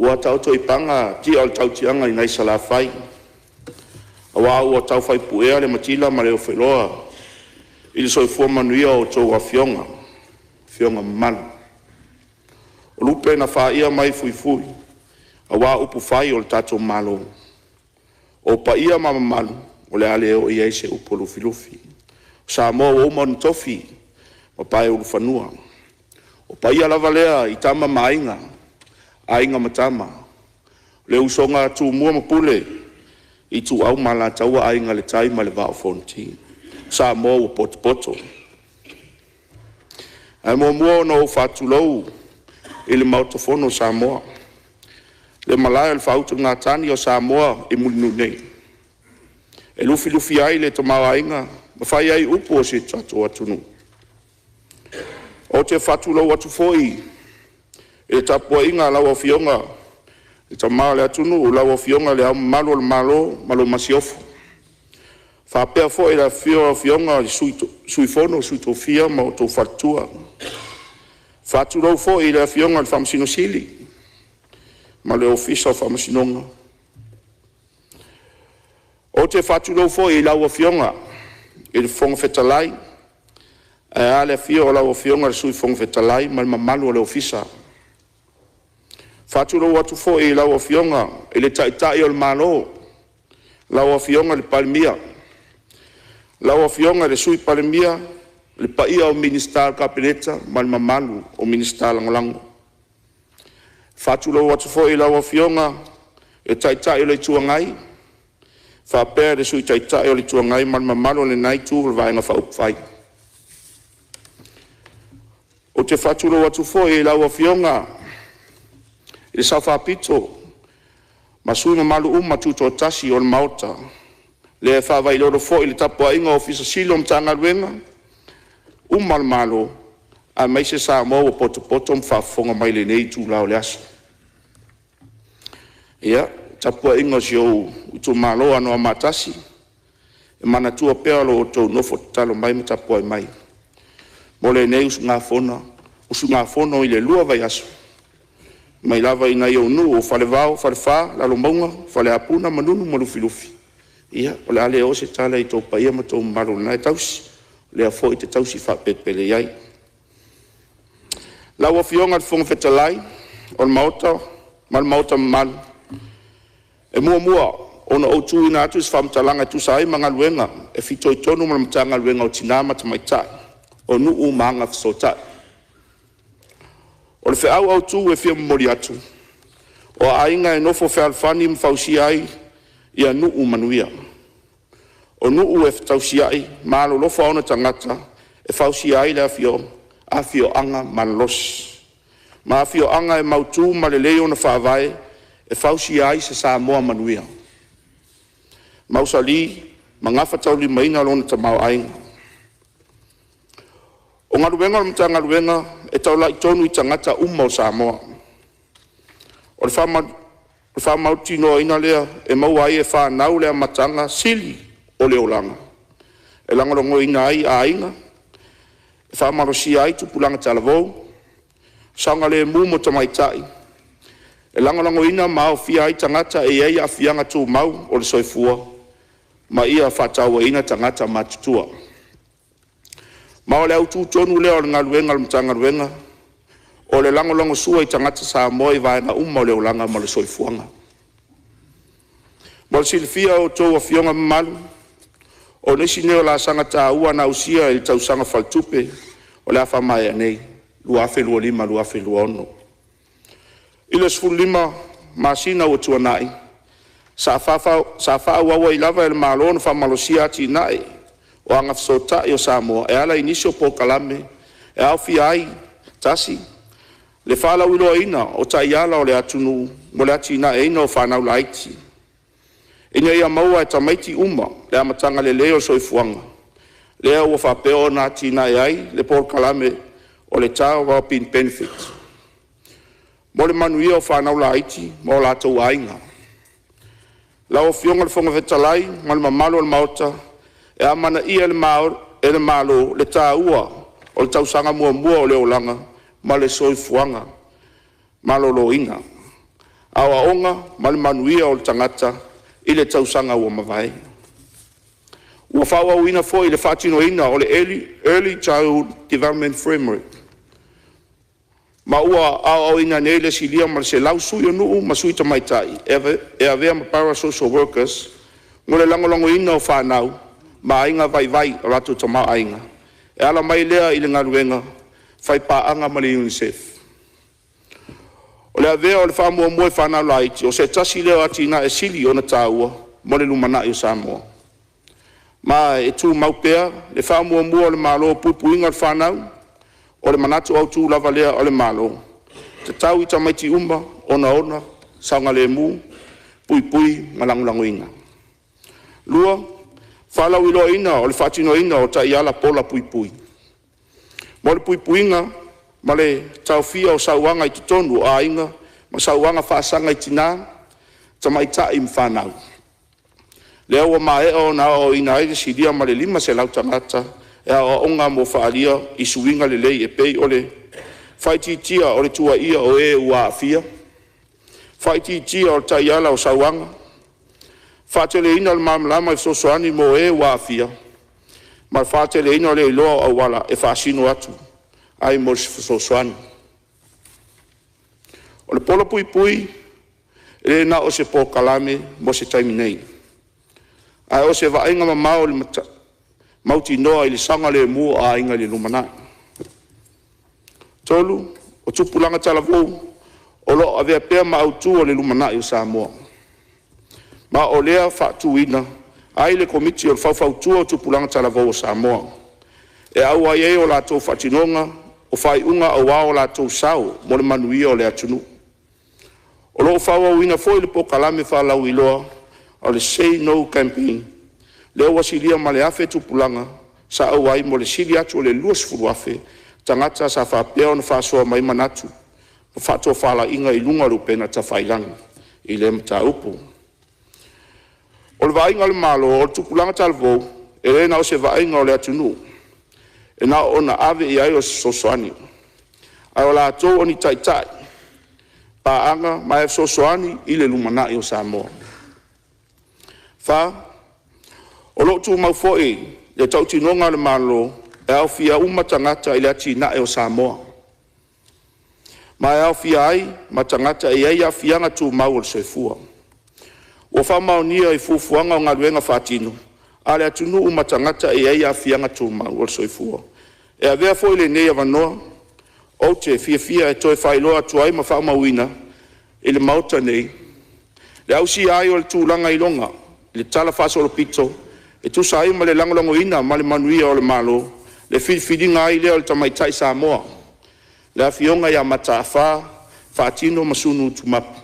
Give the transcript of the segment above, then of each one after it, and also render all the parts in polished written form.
Ua taoto i paga tia o le tautiaga i nai Salafai, aua ua tau fai puea le matila ma le ofeloa i le soifua manuia o a outou afioga, afioga mamalu. O lupe na faia mai fuifui aua upufai o le tatou Malo. O paia ma mamalu o le a le oo i ai se upu a Lufilufi. O Samoa ua uma ona tofi ma paeulufanua. O paia lava lea i Tama ma Aiga, Aiga ma Tama, le usoga a Tumua ma Pule, Ituau ma Alataua, Aiga i le Tai ma le Vaa o Fonoti. Samoa ua potopoto. Ae muamua ona ou faatulou i le Maota Fono o Samoa, le Malae o le Faautugatagi a Samoa i Mulinuu nei, e lufilufi ai le tamaoaiga ma fai ai upu a si o tatou atunuu. Ou te faatulou atu foi i le tapuaiga a lau Afioga i le Tama o le atunuu, lau Afioga i Le Ao Mamalu o le Malo ma lau Masiofo, faapea foi le afifio o Afioga i Sui Fono a Sui Tofia ma outou faletua. E faatulou foi i le Afioga i le Faamasino Sili ma le Ofisa o Faamasinoga. Ou te faatulou foi i lau Afioga i le Fofoga Fetalai, ae a le afio o lau Afioga i le Sui Fofoga Fetalai ma le mamalu o le Ofisa. E faatulou atu foi i lau Afioga i le Taitai o le Malo, lau Afioga i le Palemia, lau Afioga i le Sui Palemia, le paia o Minisita o le Kapeneta ma le mamalu o Minisita Lagolago. E faatulou atu foi i lau Afioga i le Taitai o le Itu Agai faapea le Sui Taitai o le Itu Agai ma le mamalu o lena Itu o le Vaega Faaupufai. Ou te faatulou atu foi i lau Afioga i le Sao Faapito ma sui usufono mamalu uma Tutoatasi o le Maota, le faavailolo foi le tapuaiga a Ofisa Sili o Matagaluega uma a le Malo aemaise Samoa ua potopoto ma faafofoga mai i lenei itula o le aso. Ia, le tapuaiga a si ou itumalo o Anoamaa 1, e manatua pea lo outou nofo tatalo mai ma tapuai mai mo lenei usugafono i le 2 vaiaso, mai lava i nai ou nuu o Falevao, Falefa, Lalomauga, Faleapuna, Manunu ma Lufilufi. Ia, o le a le oo se tala i tou paia ma outou mamalu o lena e tausi, o lea foi e te tausi faapelepele i ai. Lau Afioga i le Fofoga Fetalai o le Maota ma le Maota mamalu, e muamua ona ou tuuina atu se faamatalaga e tusa ai ma galuega e fitoitonu ma le Matagaluega o Tina ma Tamaitai, o Nuu ma Agafesootai. O le feau autu e fia momoli atu, o aiga e nofo fealofani ma fausia ai nuu manuia. O nuu e fetausiai ma alolofa ona tagata e fausia ai afioaga malolosi, ma afioaga e mautu ma lelei ona faavae e fausia ai se Samoa manuia, mausali ma gafataulimaina lona tamaoaiga. O galuega a le Matagaluega e tauala tonu i tagata uma o Samoa. O le faamautinoaina lea e maua ai e fanau le amataga sili o le olaga, e lagolagoina ai aiga, e faamalosia ai tupulaga talavou, saogalemu mo tamaitai, e lagolagoina ma aofia ai tagata e i ai aafiaga tumau o le soifua, ma ia faatauaina tagata matutua. Ma o le autu tonu lea o le galuega a le Matagaluega, o le lagolagosua i tagata Samoa i vaega uma o le olaga ma le soifuaga. Mo le silafia e a outou afioga mamalu, o nisi nei o laasaga taua na ausia i le tausaga faaletupe o le a faamaea nei 2025/2026. I le 15 masina ua tuanai, sa faaauau ai lava e le Malo ona faamalosia atinae o Agafesootai o Samoa e ala i nisi o polokalame e aofia ai: 1. Le faalauiloaina o Taiala o le atunuu mo le atinaeina o fanau laiti, ina ia maua e tamaiti uma le amataga lelei o le soifuaga, lea ua faapea ona atinae ai le polokalame o le Child Well-Being Benefit mo le manuia o fanau laiti ma o latou aiga. Lau Afioga i le Fofoga Fetalai ma le mamalu o le Maota, e amanaia e le Malo le taua o le tausaga muamua o le olaga ma le soifua maloloina. Aoaoga ma le Manuia o Tagata i le tausaga ua mavae. Ua faaauauina foi le faatinoina o le Early Childhood Development Framework ma ua aoaoina nei le silia ma le 100 sui o nuu ma sui tamaitai e avea ma para-social workers mo le lagolagoina o fanau ma aiga vaivai o latou tamaoaiga, e ala mai lea i le galuega faipaaga ma le UNICEF. O le avea o le faamuamua i fanau laiti, o se tasi lea o atinae sili ona taua mo le lumanai o Samoa. Ma e tumau pea le faamuamua a le Malo i puipuiga o fanau. O le manatu autu lava lea o le Malo, e tatau i tamaiti uma ona saogalemu, puipui ma lagolagoina. 2. Faalauiloaina o le faatinoina o Taiala Paula Puipui mo le Puipuiga ma le Taofia o Sauaga i totonu o Aiga ma Sauaga Faasaga i Tina, Tamaitai ma Fanau, lea ua maea ona aoaoina ai le silia ma le 500 tagata e aoaoga mo faaalia i suiga lelei e pei o le faaitiitia o le tuuaia o e ua aafia, faaitiitia o taiala o sauaga, faateleina o le malamalama i fesoasoani mo e ua aafia, ma le faateleina o le iloa o auala e faasino atu ai mo se fesoasoani. O le Pola Puipui e le na o se polokalame mo se taimi nei, a o se vaaiga mamao i le mautinoa o le saogalemu o aiga i le lumanai. 3. O tupulaga talavou o lo o avea pea ma autu o le lumanai o Samoa. Ma o lea ua faatuina ai le Komiti Faufautua o Tupulaga Talavou o Samoa, e auai ai i le faatinoga o faaiuga aua lo latou sao mo le manuia o le atunuu. O lo o faaauauina foi le polokalame faalauiloa a le Say No Campaign, lea ua silia ma le 1,000 tupulaga sa auai mo le silia atu o le 20,000 tagata sa faapea ona faasoa mai manatu ma faatofalaiga i luga o upega tafailagi i lea mataupu. O le vaaiga a le Malo, o le tupulaga talavou e le na o se vaaiga o le atunuu e na ona ave i ai o se fesoasoani, a o latou o ni taitai paaga ma e fesoasoani i le lumanai o Samoa. 4. O lo o tumau foi le tautinoga a le Malo e aofia uma tagata i le atinaeina o Samoa, ma e aofia ai ma tagata e i ai aafiaga tumau o le soifua. Ua faamaonia i fuafuaga o galuega faatino a le atunuu ma tagata e i ai aafiaga tumau o le soifua. E avea foi lenei avanoa ou te fiafia e toe faailoa atu ai ma faamauina i le Maota nei le ausia ai o le tulaga iloga i le talafaasolopito e tusa ai ma le lagolagoina ma le manuia o le Malo, le filifiliga ai lea o le Tamaitai Samoa, le Afioga MATAAFA Faatino Masunu Tumapa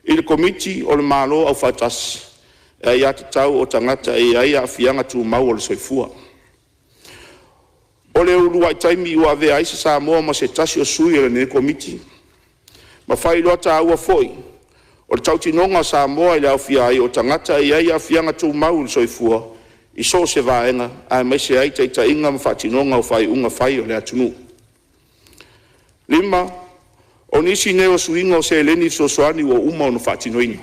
i le Komiti o le Malo Aufaatasi o Aiatatau o Tagata e i ai Aafiaga Tumau o le Soifua. O le uluai taimi ua avea ai Samoa ma se tasi o sui o lenei Komiti, ma faailoa taua foi o le tautinoga a Samoa i le aofia ai o tagata e i ai aafiaga tumau o le soifua i so o se vaega, aemaise ai taitaiga ma faatinoga o faaiuga fai a le atunuu. 5. O nisi nei o suiga o seleni fesoasoani ua uma ona faatinoina.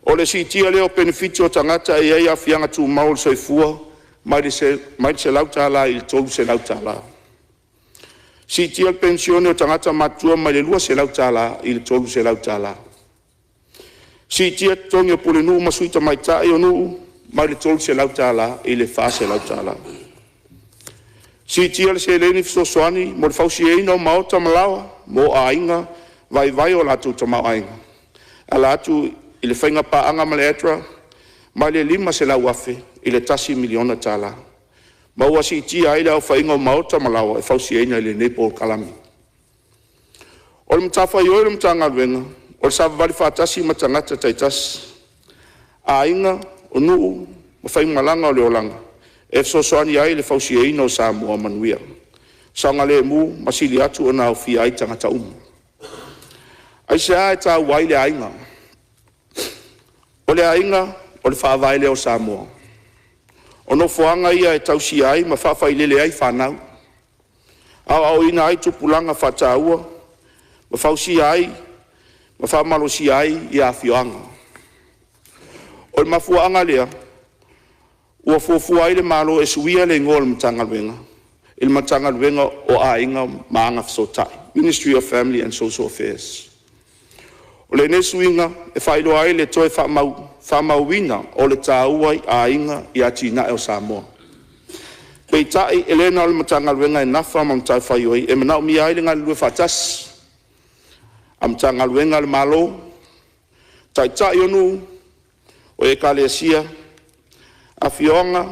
O le siitia lea o penefiti o tagata e i ai aafiaga tumau o le soifua mai le $100 i le $300. Siitia le penisione a tagata matutua mai le $200 i le $300. Siitia totogi o Pulenuu ma Sui Tamaitai o nuu mai le $300 i le $400. Siitia le seleni fesoasoani mo le fausiaina o maota ma laoa mo aiga vaivai o latou tamaoaiga, e ala atu i le faiga paaga ma le ADRA mai le $500,000 i le $1 miliona tala, ma ua siitia ai le aofaiga o maota ma laoa e fausiaina i lenei polokalame. O le matafaioi a le Matagaluega o le savavali faatasi ma tagata taitasi, aiga, o nuu ma faigamalaga o le olaga e fesoasoani ai i le fausiaina o Samoa manuia, saogalemu ma sili atu ona aofia ai tagata uma. Aisea e taua ai le aiga? O le aiga o le faavae lea o Samoa. O nofoaga ia e tausia ai ma faafailele ai fanau, aoaoina ai tupulaga faataua, ma fausia ai Ma faamalosia ai afioaga. O le mafuaaga lea ua fuafua ai le Malo e suia le Igoa o le Matagaluega i le Matagaluega o Aiga ma Agafesootai, Ministry of Family and Social Affairs. O lenei suiga e faailoa ai le toe faamauina o le taua o aiga i atinae o Samoa. Peitai, e le na o le Matagaluega e nafa ma matafaioi e manaomia ai le galulue faatasi a Matagaluega a le Malo, Taitai o Nuu, o Ekalesia, afioaga,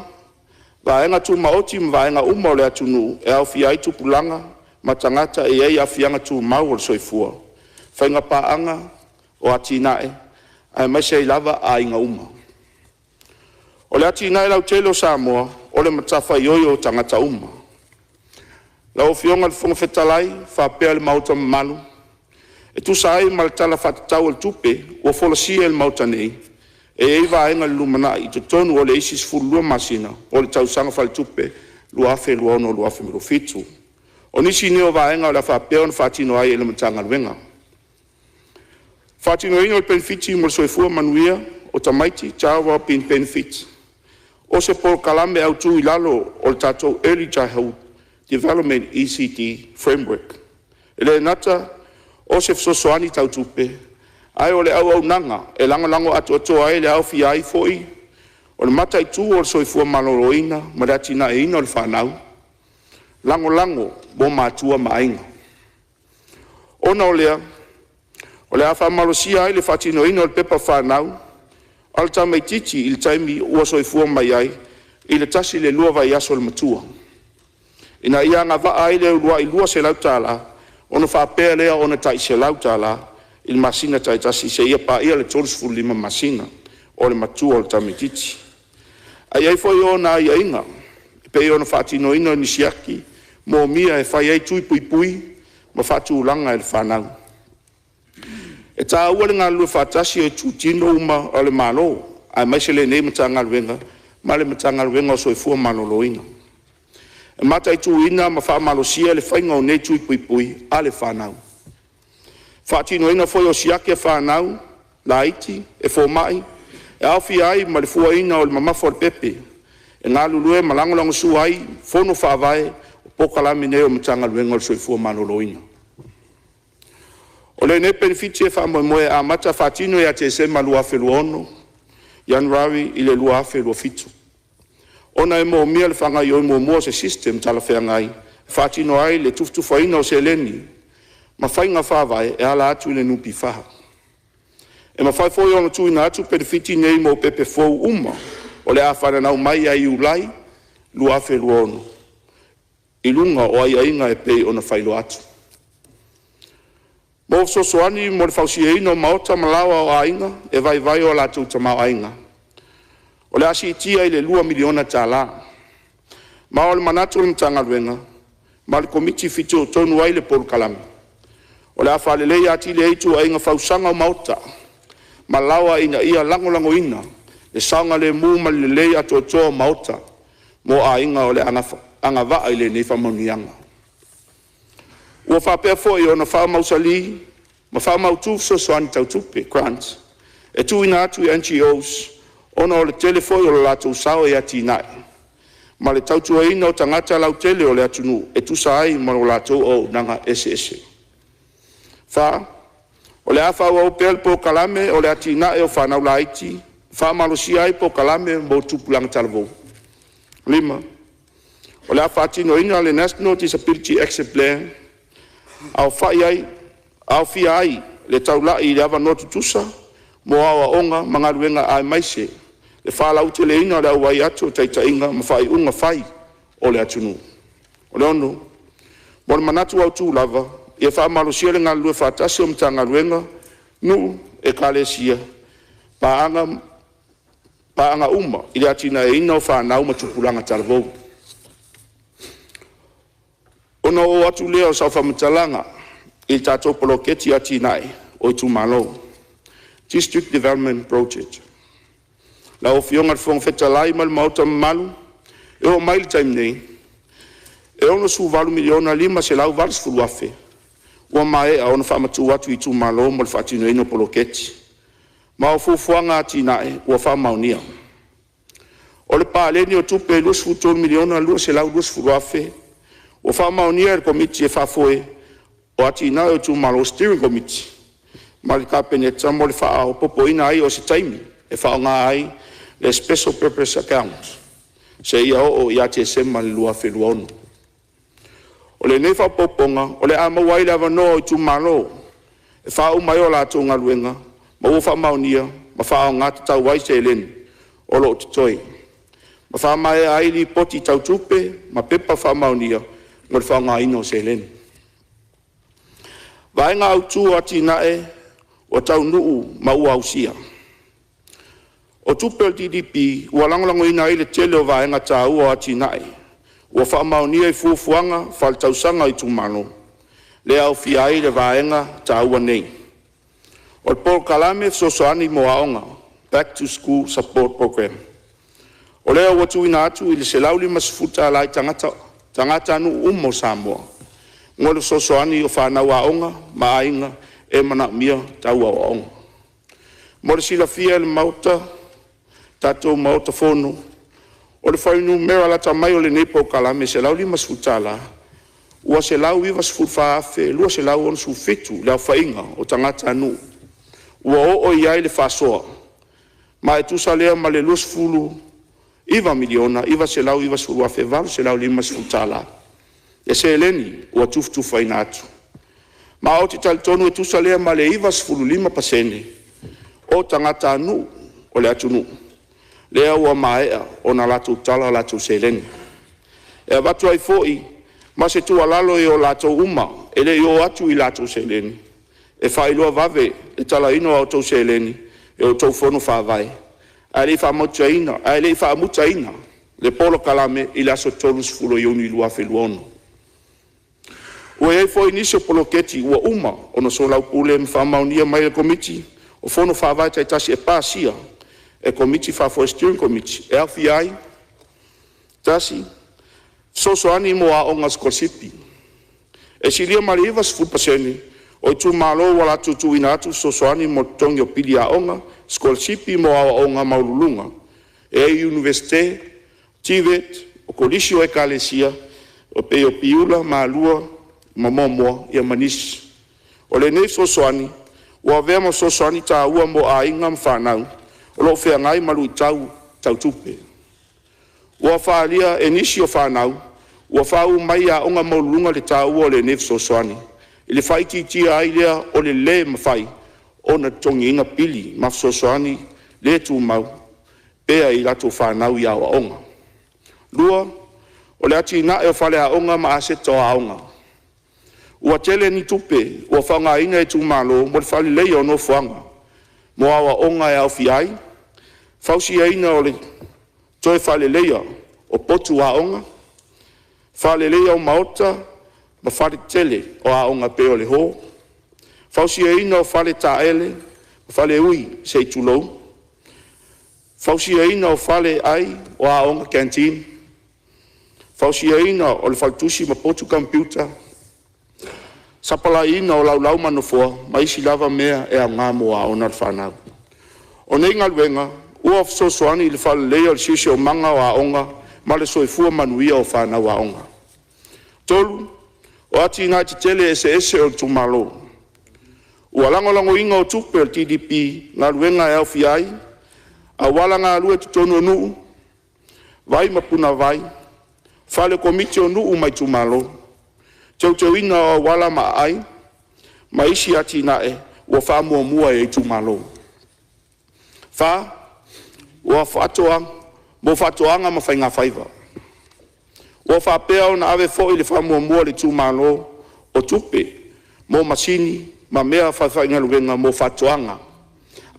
Vaega Tumaoti ma vaega uma o le atunuu e aofia ai tupulaga ma tagata e i ai aafiaga tumau o le soifua, faiga paaga o atinae, aemaise ai lava aiga uma. O le atinae lautele o Samoa, o le matafaioi o tagata uma. Lau Afioga i le Fofoga Fetalai faapea le Maota mamalu, e tusa ai ma le Tala Faatatau o le Tupe ua folasia i le Maota nei, e i ai vaega i le lumanai i totonu o le isi 12 masina o le Tausaga Faaletupe 2026/2027. O nisi nei o vaega o le a faapea ona faatino ai e le Matagaluega: Faatinoina o le Penefiti mo le Soifua Manuia o Tamaiti (Child Well-being Benefit). O se polokalame autu i lalo o le tatou Early Childhood Development (ECD) Framework. E le gata o se fesoasoani tau tupe, a o le auaunaga e lagolago atoatoa ai, e aofia ai foi o le mataitu o le soifua maloloina ma le atinaeina o le fanau, lagolago mo matua ma aiga. Ona o lea, o le a faamalosia ai le faatinoina o le pepa fanau a le tamaitiiti i le taimi ua soifua mai ai, i le 1 i le 2 vaiaso le matua, ina ia agavaa ai le uluai $200 ona faapea lea ona tai $100 i masina taitasi seia paia le 35 masina o le matua o le tamaitiiti. Ae i ai foi ona aiaiga e pei ona faatinoina ni siaki moomia e fai ai tui puipui ma faatulaga e le fanau. E taua le galulue faatasi o itutino uma o le Malo aemaise lenei Matagaluega ma le Matagaluega o le Soifua Maloloina, e mataituina ma faamalosia le faiga o nei tui puipui a le fanau. Faatinoina foi o siaki a fanau laiti e fomai, e aofia ai ma le fuaina o le mamafa o le pepe, e galulue ma lagolagosua ai i fono faavae o polokalame nei a le Matagaluega o le Soifua Maloloina. O lenei penefiti e faamoemoe e amata faatino ia Tesema 2026, Ianuari 2027, ona e moomia le faagaoioi muamua o se system talafeagai e faatino ai le tufatufaina o seleni ma faiga faavae e ala atu i le NPF. E mafai foi ona tuuina atu penefiti nei mo pepe fou uma o le a fananau mai ia Iulai 2026 i luga o aiaiga e pei ona faailoa atu. Mo fesoasoani mo le fausiaina o maota ma laoa o aiga e vaivai o latou tamaoaiga, o le a siitia i le $2 miliona tala. Ma o le manatu o le Matagaluega ma le Komiti fitoitonu ai le polokalame, o le a faaleleia atili ai ituaiga fausiaga o maota ma laoa ina ia lagolagoina le saogalemu ma le lelei atoatoa o maota mo aiga o le a agavaa i lenei faamanuiaga. Ua faapea foi ona faamausali ma faamautu fesoasoani tau tupe (grants) e tuuina atu i NGOs ona o le tele foi o le latou sao i atinae ma le tautuaina o tagata lautele o le atunuu e tusa ai ma lo latou auaunaga eseese. 4. O le a faaauau pea le polokalame o le Atinae o Fanau Laiti e faamalosia ai polokalame mo tupulaga talavou. 5. O le a faatinoina le National Disability Action Plan, aofia ai le taulai i avanoa tutusa mo aoaoga ma galuega aemaise le faalauteleina o le auai atu i taitaiga ma faaiuga fai o le atunuu. 6. Mo le manatu autu lava, ia faamalosia le galulue faatasi o Matagaluega, nuu, ekalesia ma paaga uma i le atinaeina o fanau ma tupulaga talavou. Ona oo atu lea o sau faamatalaga i le tatou Poloketi o Atinae o Itumalo District Development Project. Lau Afioga i le Fofoga Fetalai ma le Maota mamalu, e oo mai i le taimi nei, e $68,580,000 ua maea ona faamatuu atu i Itumalo mo le faatinoina o poloketi, ma o fuafuaga o atinae ua faamaonia. O le paleni o tupe e $23,220,000 ua faamaonia e le Komiti Faafoe o Atinae o Itumalo Steering Committee ma le Kapeneta mo le faaopoopoina ai o se taimi e faaaoga ai le Special Purpose Account seia oo ia Tesema 2026. O lenei faaopoopoga o le a maua ai le avanoa o Itumalo e faauma ai a latou galuega ma ua faamaonia ma faaaoga tatau ai seleni o lo o totoe, ma faamaea ai Lipoti Tau Tupe ma Pepa Faamaonia mo le faaaogaina o seleni. Vaega Autu o Atinae ua Taunuu ma ua Ausia. O tupe a le DDP ua lagolagoina ai le tele o vaega taua o atinae ua faamaonia i fuafuaga faaletausaga a itumalo, lea e aofia ai vaega taua nei: O le Polokalame Fesoasoani mo Aoga (Back to School Support Program), o lea ua tuuina atu le $150 i tagatanuu uma o Samoa mo le fesoasoani i fanau aoga ma aiga e manaomia tau aoaoga. Mo le silafia e le tatou Maota Fono, o le fuainumera lata mai o lenei polokalame $150, ua 194,267 le aofaiga o tagatanuu ua oo i ai le faasoa, ma e tusa lea ma le $29,990,850 le seleni ua tufatufaina atu. Ma ou te talitonu e tusa lea ma le 95% o tagatanuu o le atunuu lea ua maea ona latou tala a latou seleni. E avatu ai foi ma se tuualalo ia i latou uma e le i oo atu i a latou seleni, e faailoa vave le talaina o a outou seleni e a outou fono faavae ae le i faamutaina le polokalame i le aso 30 Iuni 2026. Ua i ai foi nisi o poloketi ua uma ona soalaupule ma faamaonia mai e le Komiti o Fono Faavae taitasi e pasia e le Komiti Faafoe (Steering Committee) e aofia ai: 1. Fesoasoani mo Aoga Sikolasipi. E silia ma le 90% o itumalo ua latou tuuina atu fesoasoani mo le totogi o pili aoga sikolasipi mo aoaoga maualuluga e i Iunivesite, TVET, o Kolisi o Ekalesia e pei o Piula, Malua ma Moamoa ia ma nisi. O lenei fesoasoani ua avea ma fesoasoani taua mo aiga ma fanau o lo o feagai ma luitau tau tupe. Ua faaalia e nisi o fanau ua faauu mai i aoga maualuluga le taua o lenei fesoasoani i le faaitiitia ai lea o le lē mafai ona totogiina pili ma fesoasoani le tumau pea i latou fanau i aoaoga. 2. O le atinae o faleaoga ma aseta o aoga. Ua tele ni tupe ua faaaogaina e itumalo mo le faaleleia o nofoaga mo aoaoga e aofia ai: Fausiaina o le toe faaleleia o potu aoga, faaleleia o maota ma faletetele o aoga e pei o le hall, fausiaina o fale taele ma faleui se i tulou, fausiaina o faleai o aoga (canteen), fausiaina o faletusi ma potu computer, sapalala o laulau ma nofoa, ma isi lava mea e aoga mo aoga a le fanau. O nei galuega ua fesoasoani i le faaleleia o le siosiomaga o aoga ma le soifua manuia o fanau aoga. 3. O Atinae Tetele eseese o itumalo. Ua lagolagoina e tupe a le DDP galuega e aofia ai: Auala galue i totonu o nuu, vai ma punavai, fale o komiti o nuu ma itumalo, teuteuina o auala ma aai, ma isi atinae ua faamuamua e itumalo. 4. Mo Faatoaga ma Faigafaiva. Ua faapea ona ave foi le faamuamua a le itumalo o tupe mo masini ma mea faafaigaluega mo faatoaga,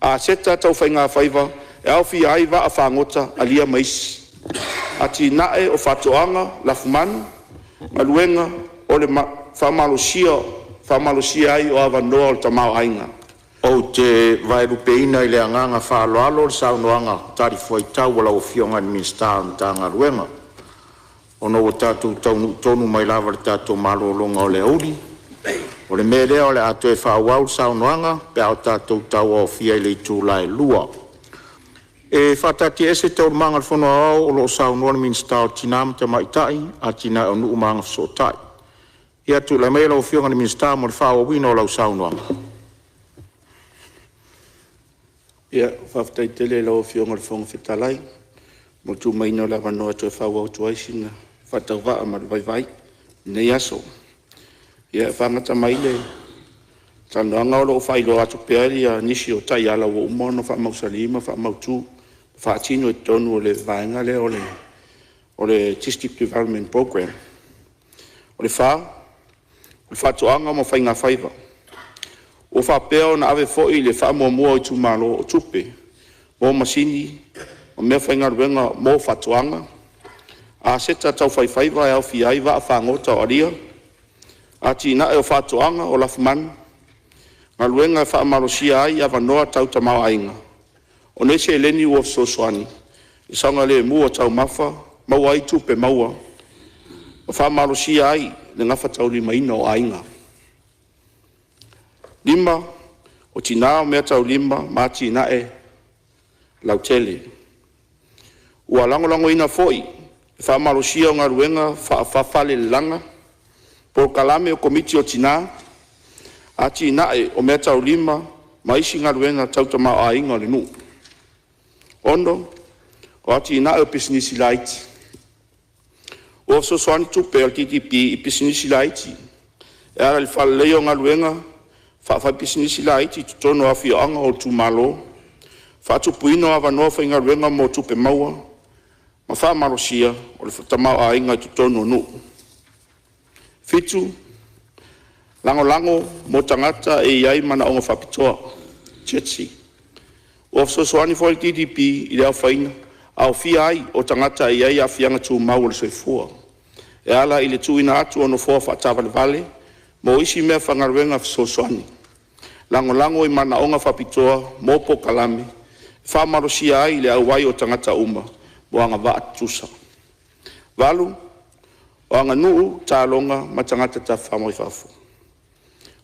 aseta tau faigafaiva e aofia ai vaa fagota, alia ma isi. Atinae o faatoaga lafumanu, galuega o le faamalosia ai o avanoa o le tamaoaiga. Ou te vaelupeina i le agaga faaaloalo le saunoaga talifuaitau a lau Afioga i le Minisita o le Matagaluega, ona ua tatou taunuu tonu mai lava i le tatou malologa o le aoauli. O le mea lea o le a toe faaauau le saunoaga pe a tatou tauaofia i le itula e 2:00. E faataatiaese Taualumaga a le Fono Aoao o lo o saunoa le Minisita o Tina ma Tamaitai, Atinae o Nuu ma Agafesootai. Ia tulai maia lau Afioga i le Minisita mo le faaauauina o lau saunoaga. Ia, faafetai tele i lau Afioga i le Fofoga Fetalai mo le tuuina mai o le avanoa e toe faaauau atu ai sina faatauvaa ma le vaivai i lenei aso. Ia, e faaamata mai le talanoaga o lo o faailoa atu pea nisi o taiala ua uma ona faamausali ma faamautu, faatino i totonu o le vaega lea o le District Development Programme. O le fa, o Faatoaga ma Faigafaiva. Ua faapea ona ave foi le faamuamua a itumalo o tupe mo masini ma meafaigaluega mo faatoaga, aseta tau faifaiva e aofia ai vaafagota o alia, atinae o faatoaga o lafumanu, galuega e faamalosia ai avanoa tau tamaoaiga. O nei seleni ua fesoasoani i le saogalemu o taumafa, maua ai tupe maua ma faamalosia ai le gafataulimaina o aiga. 5. O Tina ma Meataulima ma Atinae Lautele. Ua lagolagoina foi le faamalosia o galuega faafalelelaga, polokalame o Komiti o Tina, atinae o meataulima ma isi galuega tau tamaoaiga o le nuu. 6. O Atinae o Pisinisi Laiti. Ua fesoasoani tupe a le KDP i pisinisi laiti e ala i le faaleleia o galuega faa-faipisinisi laiti i totonu o afioaga o itumalo, faatupuina o avanoa faigaluega mo tupe maua ma faamalosia o le tamaoaiga i totonu o nuu. 7. Lagolago mo Tagata e i ai Manaoga Faapitoa (GETC). Ua fesoasoani foi le KDP i le aofia ai o tagata e i ai aafiaga tumau o le soifua, e ala i le tuuina atu o nofoa faataavalevale ma isi meafaigaluega fesoasoani, lagolago i manaoga faapitoa mo polokalame e faamalosia ai le auai o tagata uma ua agavaa tutusa. 8. O Aganuu, Taaloga ma Tagata Tafafao mai Fafo.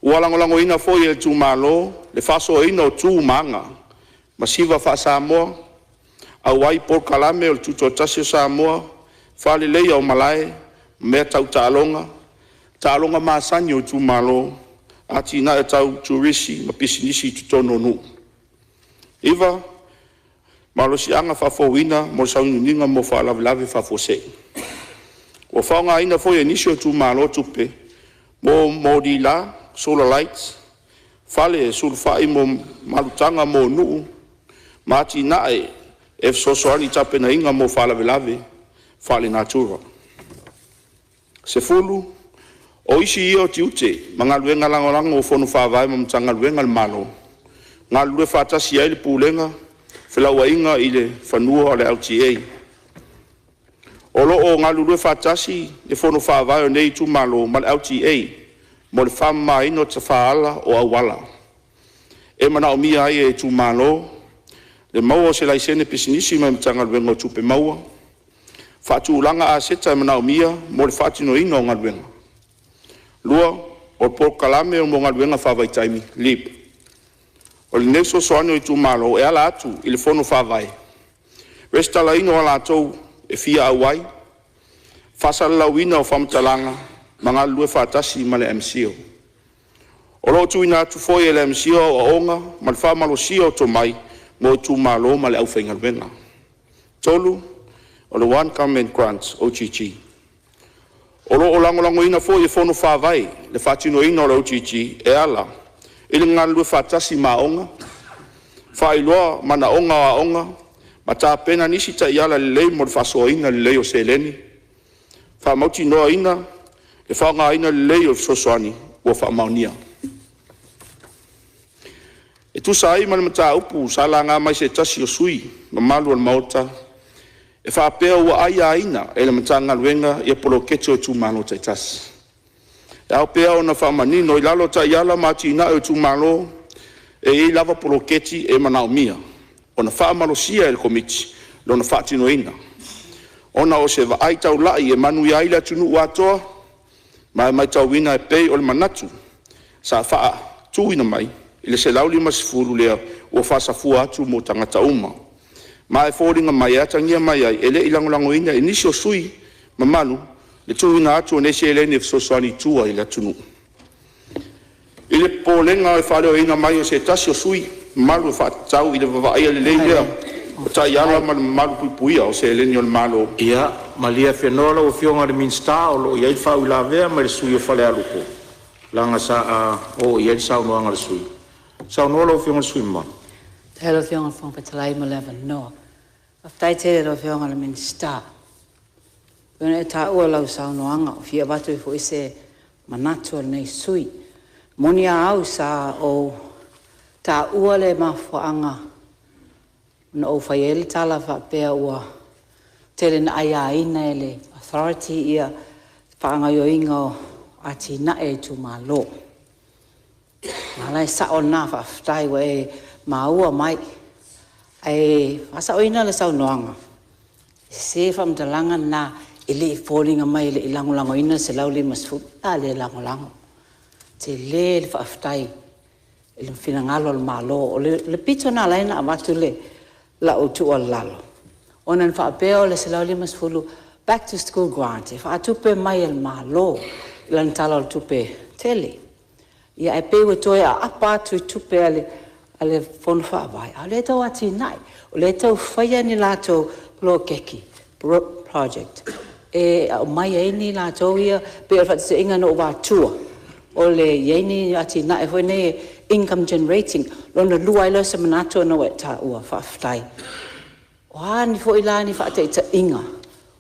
Ua lagolagoina foi e le tuumalo le faasoaina o tu ma aga masiva faa-Samoa, auai i polokalame o le Tutoatasi o Samoa, faaleleia o malae o mea tau taaloga, taaloga masani a itumalo, atinae tau turisi ma pisinisi i totonu o nuu. 9. Malosiaga Faafouina mo le Sauniuniga mo Faalavelave Faafuasei. Ua faaaogaina foi e nisi o itumalo tupe mo moli la, solar lights, fale sulufai mo malutaga mo nuu ma atinae e fesoasoani i tapenaina mo faalavelave faalenatura. 10. O isi ia o tiute ma galuega lagolago a Fono Faavae ma Matagaluega a le Malo, galulue faatasi ai le Pulega o Felauaiga i le Fanua a le LTA. O lo o galulue faatasi le Fono Faavae o nei itumalo ma le LTA mo le faamamaina o tafaala o auala e manaomia ai e itumalo le maua o se laisene pisinisi mai le Matagaluega o Tupe Maua, faatulaga aseta e manaomia mo le faatinoina o galuega. 2. O Polokalame mo Galuega Faavaitaimi (LEAP). O lenei fesoasoani i itumalo e ala atu i le Fono Faavae, resitalaina o latou e fia auai, faasalalauina o faamatalaga ma galulue faatasi ma le MCIL. O lo o tuuina atu foi e le MCIL aoaoga ma le faamalosia o tomai mo itumalo ma le aufaigaluega. 3. O le One Government Grant (OGG). O lo o lagolagoina foi e Fono Faavae le faatinoina o le OGG e ala i le galulue faatasi ma aoga, faailoa manaoga o aoga ma tapena nisi taiala lelei mo le faasoaina lelei o seleni, faamautinoaina le faaaogaina lelei o fesoasoani ua faamaonia. E tusa ai ma le mataupu sa laga mai e se tasi o sui usufono mamalu o le Maota e faapea ua aiaina e le Matagaluega ia Poloketi o itumalo taitasi. E ao pea ona faamanino, i lalo o Taiala mo Atinae o Itumalo, e i ai lava poloketi e manaomia ona faamalosia e le Komiti lona faatinoina, ona o se vaai taulai e manuia ai le atunuu atoa, ma e matauina e pei o le manatu sa faatuina mai i le $150 lea ua faasafua atu mo tagata uma. Ma e foliga mai e atagia mai ai, e le i lagolagoina e nisi o sui usufono mamalu le tuuina atu o nei seleni e fesoasoani i tua i le atunuu. I le popolega e faaleoina mai e se tasi o sui usufono mamalu e faatatau i le vaaia lelei lea o taiala ma le malupuipuia o seleni a le Malo. Ia malie Afenoa lau Afioga i le Minisita o lo o i ai le faauilavea mai le sui usufono o Falealupo leaga sa oo i ai le saunoaga a le sui usufono. Saunoa lau Afioga i le sui usufono mamalu. Faafetai i lau Afioga i le Fofoga Fetalai mo le avanoa. Faafetai tele i lau Afioga i le Minisita e pei ona e taua i lau saunoaga ua fia avatu ai foi se manatu o lenei sui usufono. E moni a au, sa ou taua le mafuaaga na ou fai ai le tala faapea ua tele ina aiaina e le Authority ia faagaoioiga o atinae a itumalo. A o la e sao lena, faafetai ua e maua mai. Ae faasaoina le saunoaga, e sese le faamatalaga lena, e foliga mai e le i lagolagoina le $150. O le a le lagolago? E tele le faafetai i le finagalo o le Malo. O le pito na ala ai ona avatu lau tuualalo, ona na faapea o le $150 back to school grant e faatupe mai e le Malo i lana Tala o le Tupe Tele. Ia ae pei ua toe aapa atu i tupe a le Fono Faavae, a o lea e tau atiae, o lea e tau fai ni latou poloketi project e aumai ai ni latou ia… Pei o le faataitaiga na ou avatua, o le i ai ni atinae foi nei income generating. Lona lua ai lea o se manatu ona ua e taua, faafetai. O a foi la ni faataitaiga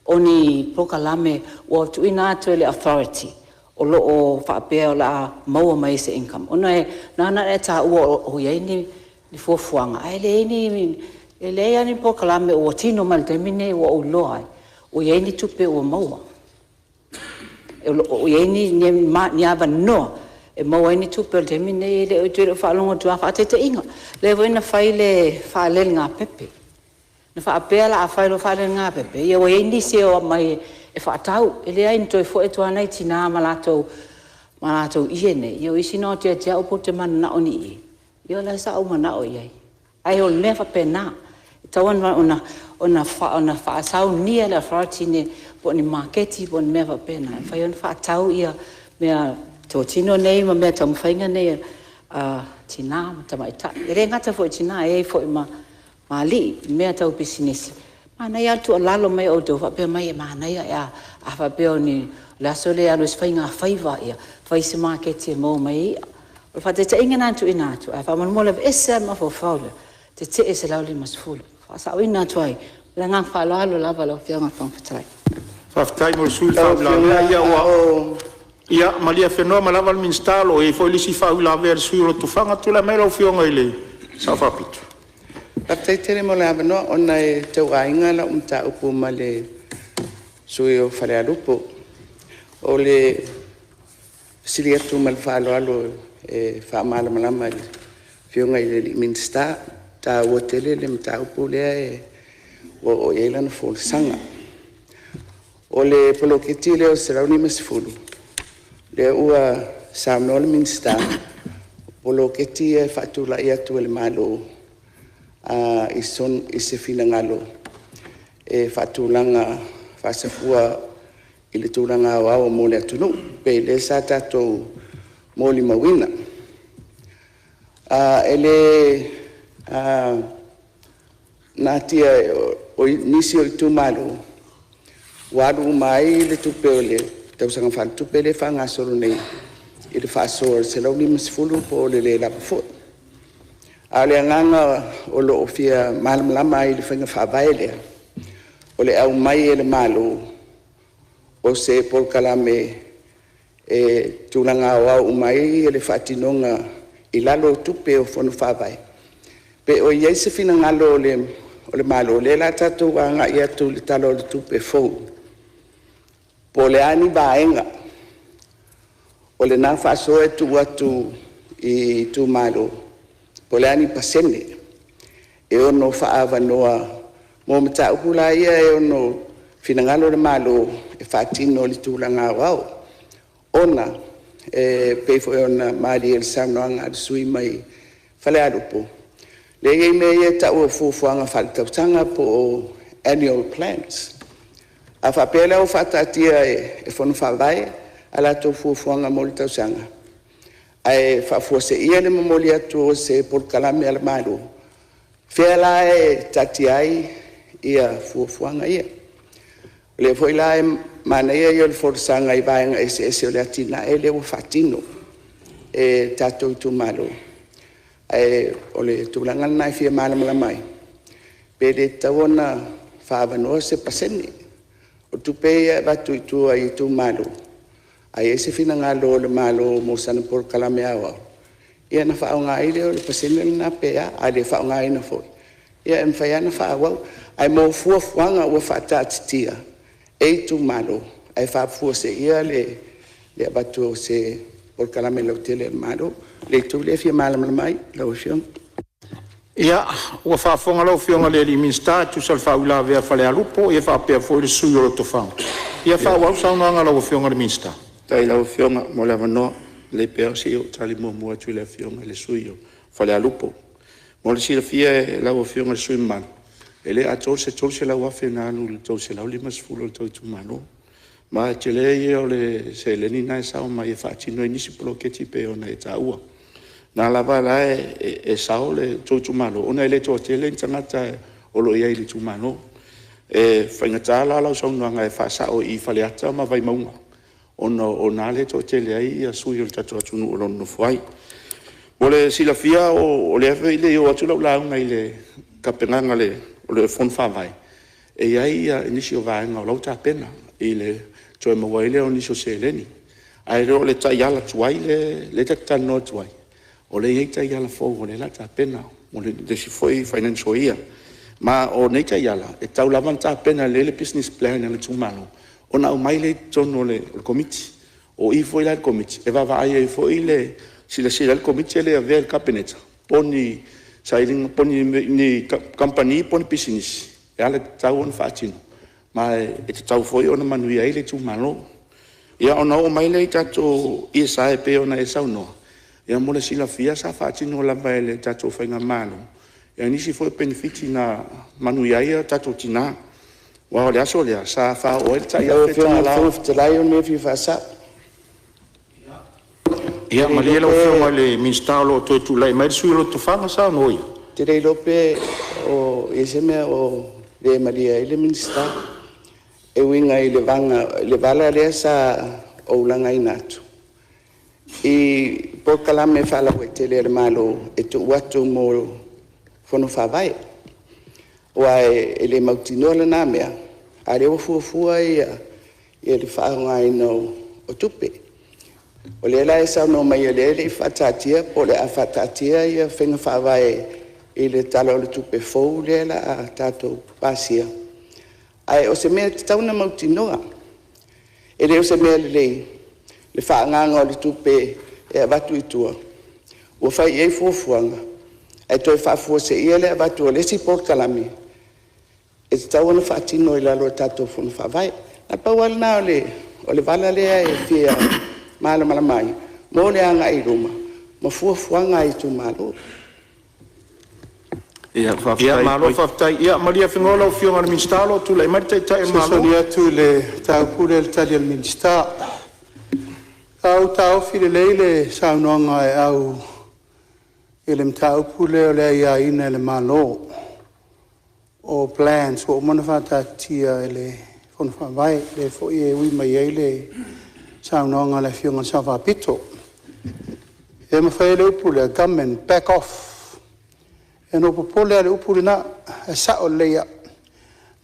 o ni polokalame ua tuuina atu e le Authority o lo o faapea o le a maua mai ai se income, ona na ala ona e taua o i ai ni fuafuaga, ae leai lava ni polokalame ua tino mai i le taimi lenei ua ou iloa ai ua i ai ni tupe ua maua. O lo o i ai ni avanoa e maua ai ni tupe. O le taimi lenei ou te le o faalogo atu lava. Faataitaiga, lea foi na fai le faalelegapepe, na faapea o le a fai loa le faalelegapepe ia ua i ai nisi e omai e faatau. E leai na toe foi atu lava nai tina ma latou ie nei, ia o isi na o atu ia te au pe ou te mananao i ni ie, ia o lea sa ou manao i ai. Ae o le mea faapena, e tatau ona faasaunia e le Authority po o ni maketi po o ni mea faapena e mafai ona faatau meatotino nei ma meataumafaiga nei a tina ma tamaitai. E le gata foi i tina e i ai foi ma alii i mea tau pisinisi. Manaia lava le tuualalo mai o outou faapea mai e manaia, a faapea o le aso lea e alu ai se faigafaiva, ia fai se maketi e maua mai ai i'a. O le faataitaiga lena na tuuina atu, ae faamolemole aveese lava le mafaufau lea, tetee le $150. Faasaoina atu ai. Ma le agaga faaaloalo lava lau Afioga i le Fofoga Fetalai. Faafetai mo le sui usufono le faauilavea. Ia malie afenoa ua lava le Minisita o lo o i ai foi le isi faauilavea a le sui usufono o Lotofaga. Tulai mai lau Afioga i le Sao Faapito. Faafetai tele mo le avanoa, ona e tauaiga lau mataupu ma le sui usufono o Falealupo. O le fesili atu ma le faaaloalo e faamalamalama i le Afioga i le Minisita, e taua tele le mataupu lea ua oo i ai lana folasaga. O le poloketi lea o le $150, lea ua saunoa le Minisita, o poloketi ia e faatulai atu e le Malo i se finagalo e faatulaga faasafua i le tulaga aoao mo le atunuu, pei o lea sa tatou molimauina. E le natia o nisi o itumalo ua alu uma ai le tupe o le tausaga faaletupe lea e faagasolo nei i le faasoa i le $150 po o le le lava foi. A o le agaga o lo o fia malamalama ai i le faiga faavae lea, o le aumai e le Malo o se polokalame e tulaga aoao uma ai le faatinoga i lalo o tupe o Fono Faavae, pe o i ai se finagalo o le Malo, o lea o le a tatou agai atu i le Tala o le Tupe fou, po o a ni vaega o lena faasoa e tuu atu i itumalo, po o a ni pasene e ono faaavanoa mo mataupu la ia e ono finagalo le Malo e faatino i le tulaga aoao, ona e pei foi ona malie i le saunoaga a le sui usufono mai Falealupo, lea e i ai mea ia e tau o fuafuaga faaletausaga po o annual plans. A faapea la ua faataatia e Fono Faavae a latou fuafuaga mo le tausaga, ae faafuaseia le momoli atu o se polokalame a le Malo, o fea la e taatia ai fuafuaga ia? O lea foi la e manaia ia o le folasaga i vaega eseese o le atinae lea ua faatino e tatou itumalo, ae o le tulaga lena e fia malamalama ai, pe le tatau ona faaavanoa se pasene o tupe ia e avatu i tua i itumalo. A i ai se finagalo o le Malo mo sana polokalame aoao, ia ona faaaoga ai lea o le pasene lena pe a, a le faaaogaina foi, ia e mafai lava ona faaauau. Ae mo fuafuaga ua faataatitia e itumalo ae faafuaseia le avatu o se polokalame lautele a le Malo. O le itu lea e fia malamalama ai lau Afioga. Ia, ua faafofoga lau Afioga i le Minisita e tusa o le faauilavea a Falealupo ia faapea foi le sui usufono o Lotofaga. Ia faaauau le saunoaga a lau Afioga i le Minisita. Faafetai i lau Afioga mo le avanoa. E lelei pea se i ou tali muamua atu i le Afioga i le sui usufono mo Falealupo. Mo le silafia e lau Afioga i le sui usufono mamalu, e le atoa se $300,000 na alu i le 350 o le tou itumalo. Ma o le tele ia o le seleni lena e sao mai e faatino ai nisi poloketi pei ona e taua. O lena lava la e sao le tou itumalo ona e le toatele ni tagata o lo o i ai i le itumalo. E faigata la lau saunoaga e faasao i Faleata ma Vaimauga ona o i ina lea e toatele ai sui usufono o le tatou atunuu o lo o nonofo ai. Mo le silafia o lea foi e le i oo atu lau lauga i le tapenaga o le fono faavae, e i ai nisi o vaega o la e ua tapena i le toe maua ai lea o nisi o seleni. Ae le o le taiala tuai lea ta te talanoa atu ai, o lea e i ai taiala fou o lea o le a tapena mo le isi foi financial year. Ma o nei taiala, e tatau lava ona tapena lelei le business plan a le itumalo ona aumai lea i totonu o le Komiti. O i foi la i le Komiti e vaavaai ai foi le silasila ai le Komiti e le avea i le Kapeneta po o ni kamupani po o ni pisinisi e alagatau ona faatino ma e tatau foi ona manuia ai le itumalo. Ia, ona oo mai lea i tatou ESI e pei ona e saunoa, ia mo le silafia sa faatino lava e le tatou faigamalo nisi foi o penefiti na manuia ai tatou tina. Aua o le aso lea sa faaoo ai le tai Lau Afioga i le $1000. Fofoga Fetalai o le mea e fia faasa'o. Ia malie lau Afioga i le Minisita o lo o toe tulai mai le sui usufono mo Lotofaga. Saunoa ia. Ou te le iloa pe o i ai se mea o le malie ai le Minisita e uiga i le vala lea sa ou lagaina atu i polokalame faalauaitele a le Malo e tuu atu mo Fono Faavae. Aua e le mautinoa lena mea, a o lea ua fuafua le faaaogaina o tupe. O lea la e saunoa mai o lea e le i faataatia po o le a faataatia faiga faavae i le Tala o le Tupe fou lea o le a tatou pasia, ae o se mea e tatau ona mautinoa, e le o se mea lelei le faaagaaga o le tupe e avatu i tua ua fai i ai fuafuaga ae toe faafuaseia le avatu o le isi polokalame e tatau ona faatino i lalo o tatou Fono Faavae. Na pau lava lena o le vala lea e fia malamalama ai mo le agai i luma ma fuafuaga a itumalo. Ia Ia faafetai. Malo faafetai. Ia malie Fenoa lau Afioga i le Minisita o lo o tulai mai le Taitai o le Malo. Fesoasoani atu i le mataupu lea i le tali a le Minisita. Sa ou taofi lelei le saunoaga a Aeau i le mataupu lea o le aiaina e le Malo o plans ua uma ona faataatitia e le Fono Faavae, lea foi e ui mai ai le saunoaga a le Afioga i le Sao Faapito. E mafai ai le upu lea, government back off. Na ou popole lava i le upu lena, ae sao lelei lava.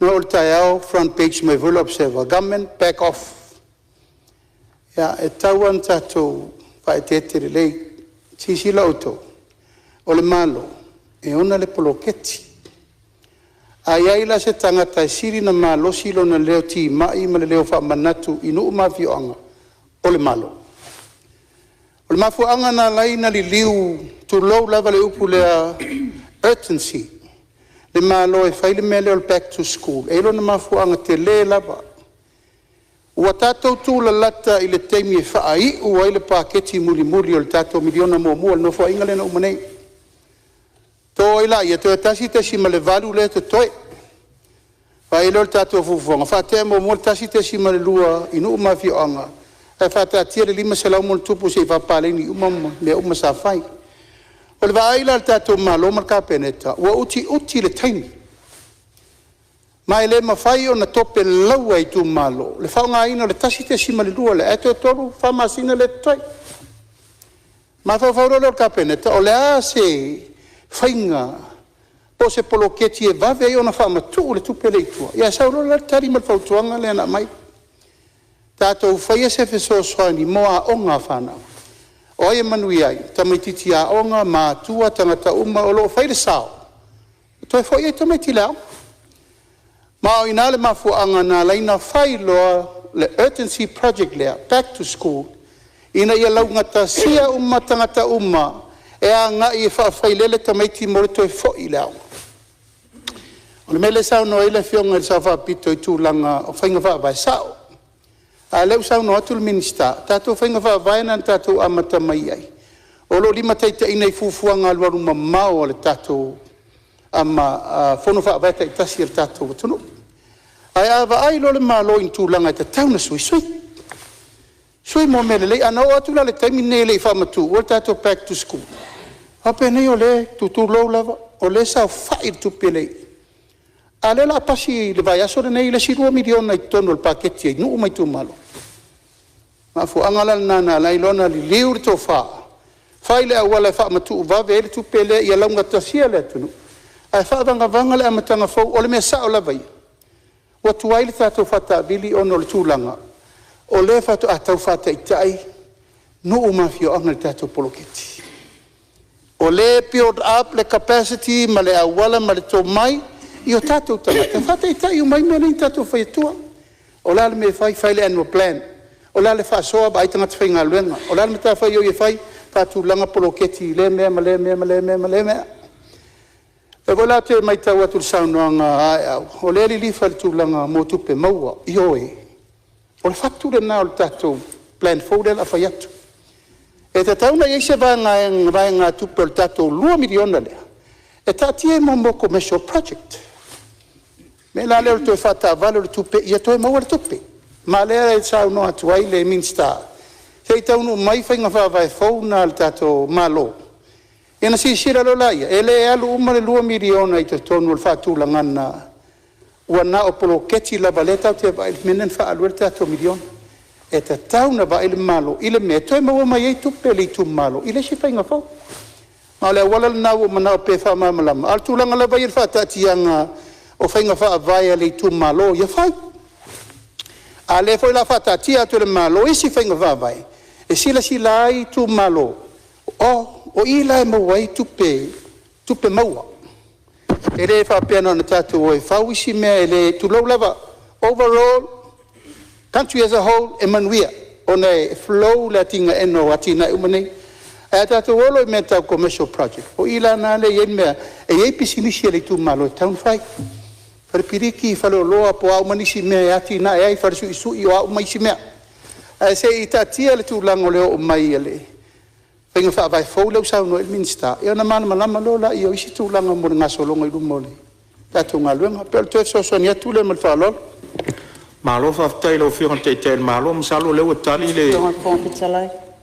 Na oo i le taeao front page mai foi le Observer, government back off. Ia, e tatau lava ona tatou faaeteete lelei. Silasila outou, o le Malo e ona le poloketi. A i ai la se tagata e sili ona malosi lona leo timai ma le leo faamanatu i nuu ma afioaga, o le Malo. O le mafuaaga na ala ai ona liliu, tulou lava le upu lea, urgency le Malo e fai le mea lea o le back to school, e i ai lona mafuaaga tele lava. Ua tatou tulalata i le taimi e faaiu ai le paketi mulimuli o le tatou miliona muamua i le Nofoaiga lea na uma nei. To ai laia, toe 1.8 lea e totoe. Fai ai lea o le tatou fuafuaga, faatea muamua le 1.2 i nuu ma afioaga, ae faataatia le 500+ se i faapaleni uma mea uma sa fai. O le vaai la a le tatou Malo ma le Kapeneta, ua utiuti le taimi, ma e le mafai ona topelaua e itumalo le faaaogaina o le 1.2 lea, ae toe 3, 4 masina lea e totoe. Ona mafaufau loa lea o le Kapeneta, o le a se faiga po o se poloketi e vave ai ona faamatuu le tupe lea i tua? Ia sau loa la le tali ma le fautuaga lea na aumai, tatou faia se fesoasoani mo aoga a fanau. O ai e manuia ai? O tamaitiiti aoga, matutua, tagata uma o lo o fai le sao e toe foi ai tamaiti i le aoga. Ma o i ina le mafuaaga na ala ai ona fai loa le urgency project lea, back to school, ina ia laugatasia uma tagata uma e agai e faafailele tamaiti mo le toe foi i le aoga. O le mea lea e saunoa ai le Afioga i le Sao Faapito i tulaga o faiga faavae, e sao. A o lea ua saunoa atu le Minisita, o tatou faiga faavae lena na tatou amata mai ai, o lo o limataitaiina i fuafuaga alualumamao a le tatou Fono Faavae taitasi a le tatou atunuu. Ae a vaai loa le Malo i ni tulaga e tatau ona sui, sui. Sui mo mea lelei. Ana oo atu la i le taimi lenei e le i faamatuua le tatou back to school, faapenei o lea e tutulou lava, o lea e saofai le tupe lea i i, a o lea o le a pasi i le vaiaso lenei le isi $2 miliona i totonu o le paketi a nuu ma itumalo. O le mafuaaga la lena na ala ai ona liliu le tofa, fai le auala e faamatuu vave ai le tupe lea ia laugatasia le atunuu, ae faavagavaga le amataga fou. O le mea sao lava ia, ua tuai le tatou faataavili ona o le tulaga o lea faatoa tau faataitai nuu ma afioaga i le tatou poloketi. O lea e build up le capacity ma le auala ma le tomai i o tatou tagata e faataitai uma ai mea nei na tatou fai atua. O le a le mea e fai, fai le annual plan. O le a le faasoa, vaai tagata faigaluega. O le a le matafaioi e fai, faatulaga poloketi i lea mea ma lea mea ma lea mea. O lea foi la ou te matau atu i le saunoaga a Aeau, o lea e lilifa i le tulaga mo tupe maua. Ioe, o le fatu lena o le tatou plan fou lea o le a fai atu. E tatau ona i ai se vaegatupe o le tatou $2 miliona lea e taatia i mea o commercial project. O le mea la lea o le toe faataavale o le tupe ia toe maua le tupe. Ma o lea e saunoa atu ai le Minisita, se i taunuu mai faiga faavae fou na a le tatou Malo, ia ona silasila loa lea, e le alu uma le $2 miliona i totonu o le faatulagaga ua na o poloketi lava o lea tatou te vaai i le mea lea na faaalu ai le tatou miliona. E tatau ona vaai le Malo i le mea e toe maua mai ai tupe a le itumalo i le isi faiga fou. Ma o le auala lena ua ou manao pea e faamalamalama, a o le tulaga lava ia i le faataatiaga o faiga faavae a le itumalo, ia fai. A o lea foi o le a faataatia atu e le Malo isi faiga faavae e silasila ai itumalo, o i la e maua ai tupe maua. E le faapea na ona tatou o e fau isi mea e le… tulou lava, overall, country as a whole, e manuia ona e flow le atinaeina o atinae uma nei. Ae a tatou o loa i mea tau commercial project, o i la lena e i ai le mea e i ai pisinisi a le itumalo e tatau ona fai, fale piliki, faleoloa po o a uma nisi mea e atiae ai fale suisui o a uma isi mea. Ae se i taatia le tulaga o le oo mai o le faiga faavae fou lea ua saunoa i ai le Minisita, ia ona malamalama loa lea o isi tulaga mo le gasologa i luma o le tatou galuega. E pei o le toe fesoasoani atu lea ma le faaaloalo. Malo faafetai i lau Afioga i le Taitai o le Malo, masalo o lea ua tali le…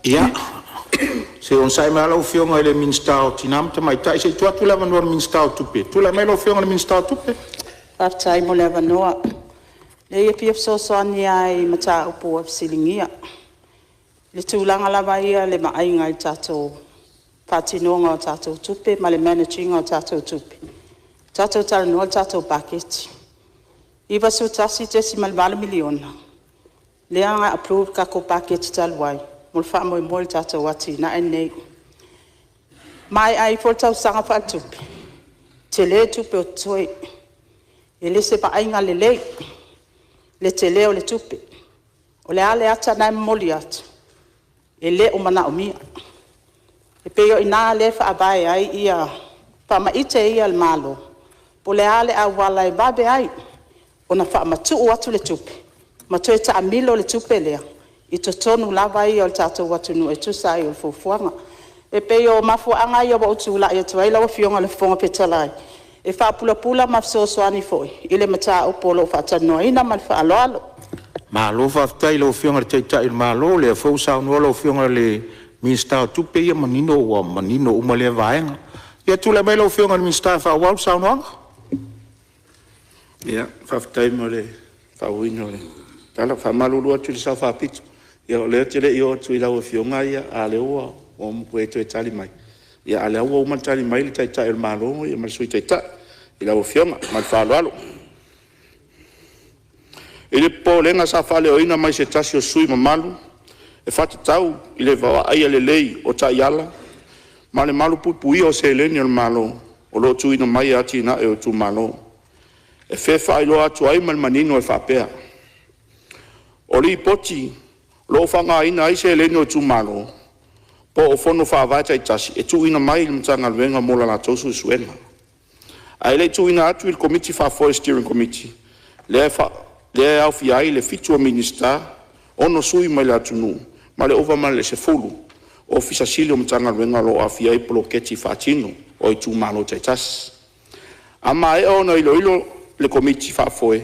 Ia, se i onosai mai lava lau Afioga i le Minisita o Tina ma Tamaitai, se i tuu atu le avanoa i le Minisita o Tupe. Tulai mai lau Afioga i le Minisita o Tupe. Faafetai mo le avanoa. Leai e fia fesoasoani lava i mataupu ua fesiligia. I le tulaga lava ia o le vaaiga i le tatou faatinoga o tatou tupe ma le manage ina o tatou tupe, tatou talanoa i le tatou paketi. $91.8 miliona lea na approve i le tatou paketi talu ai mo le faamoemoe i le tatou atinae lenei. Maea ifo le tausaga faaletupe, tele tupe o totoe. E le o se vaaiga lelei le tele o le tupe. O le a le ata lena e momoli atu? E le o manaomia. E pei o i ina lea e faavae ai faamaite ia a le Malo, po o le a le auala e vave ai ona faamatuu atu le tupe ma toe taamilo le tupe lea i totonu lava ia o le tatou atunuu e tusa ai o fuafuaga. E pei o mafuaaga ia ua ou tulai atu ai lau Afioga i le Fofoga Fetalai, e faapulapula ma fesoasoani foi i le mataupu o lo o faatalanoaina. Ma le faaaloalo. Malo faafetai i lau Afioga i le Taitai o le Malo, o lea foi ua saunoa lau Afioga i le Minisita o Tupe, ia manino ua manino uma lea vaega. Ia tulai mai lau Afioga i le Minisita e faaauau le saunoaga. Ia, faafetai mo le faaauauina o le tala. E faamalulu atu i le Sao Faapito, ia o lea ou te le i oo atu i lau Afioga a o lea ua e toe tali mai, a o lea ua uma ona tali mai le Taitai o le Malo ma le Sui Taitai i lau Afioga. Ma le faaaloalo. I le popolega sa faaleoina mai e se tasi o sui usufono mamalu e faatatau i le vaaia lelei o taiala ma le malupuipuia o seleni a le Malo o lo o tuuina mai e atinae o itumalo. E fia faailoa atu ai ma le manino e faapea: O Lipoti o lo o faaaogaina ai seleni a itumalo po o Fono Faavae taitasi e tuuina mai i le Matagaluega mo la latou suesuega, ae le i tuuina atu i le Komiti Faafoe (Steering Committee) lea e aofia ai le 7 o Minisita, 6 sui mai le atunuu ma le ova ma le 10 Ofisa Sili o Matagaluega o lo o aafia i poloketi faatino a itumalo taitasi. A maea ona iloilo e le Komiti Faafoe,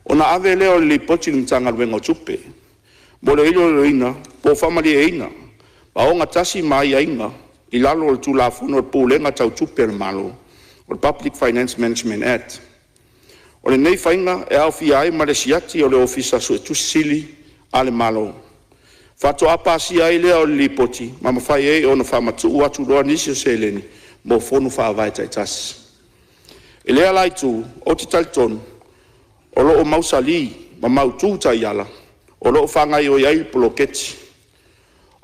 ona ave lea o le Lipoti i le Matagaluega o Tupe mo le iloiloina po o faamalieina ma ogatasi ma aiaiga i lalo o le Tulafono o Pulega Tau Tupe a le Malo (Public Finance Management Act). O lenei faiga e aofia ai ma le siati a le Ofisa Suetusi Sili a le Malo, faatoa pasia ai lea o le Lipoti ma mafai ai ona faamatuu atu loa nisi o seleni mo Fono Faavae taitasi. I lea la itu, ou te talitonu o lo o mausali ma mautu taiala o lo o faagaioi ai le poloketi.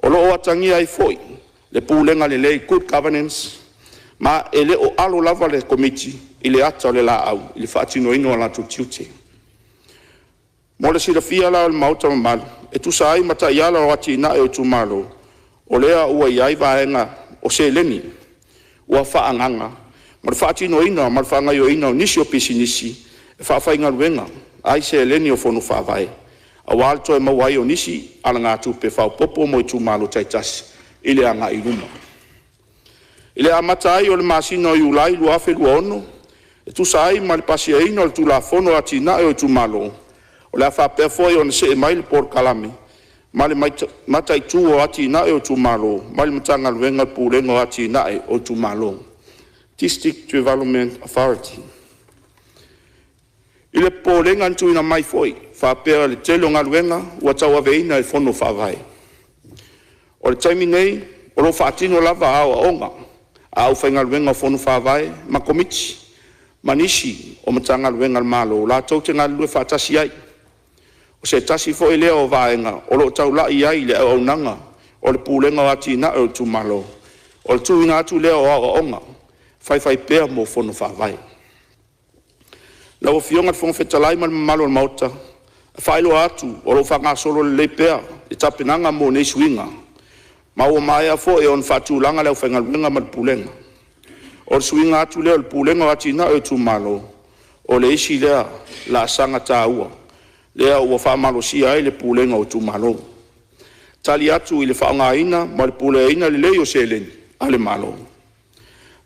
O lo o atagia ai foi le pulega lelei (Good Governance), ma e le o alo lava le Komiti i le ata o le laau i le faatinoina o latou tiute. Mo le silafia la e le Maota mamalu, e tusa ai ma Taiala o Atinae o Itumalo, o lea ua i ai vaega o seleni ua faaagaaga mo le faatinoina ma le faagaoioiga o nisi o pisinisi e faafaigaluega ai seleni o Fono Faavae, aua le toe maua ai o nisi alagatupe faaopoopo mo itumalo taitasi i le agai i luma. I le amata ai o le masina o Iulai 2026, e tusa ai ma le pasiaina o le Tulafono o Atinae o Itumalo, o le a faapea foi ona see mai le Polokalame ma le Mataitu o Atinae o Itumalo mai le Matagaluega o le Pulega o Atinae o Itumalo (District Development Authority). I le popolega na tuuina mai foi faapea o le tele o galuega ua tauaveina e Fono Faavae, o le taimi nei o lo o faatino lava aoaoga a aufaigaluega o Fono Faavae ma Komiti ma nisi o Matagaluega a le Malo latou te galulue faatasi ai. O se tasi foi lea o vaega o lo o taulai i ai le auaunaga a le Pulega o Atinae o Itumalo, o le tuuina atu lea o aoaoga faifaipea mo Fono Faavae. Lau Afioga i le Fofoga Fetalai ma le mamalu o le Maota, e faailoa atu o lo o faagasolo lelei pea le tapenaga mo nei suiga, ma ua maea foi ona faatulaga le aufaigaluega ma le Pulega. O le suiga atu lea o le Pulega o Atinae o Itumalo, o le isi lea laasaga taua lea ua faamalosia ai le Pulega o Itumalo, tali atu i le faaaogaina ma le puleaina lelei o seleni a le Malo,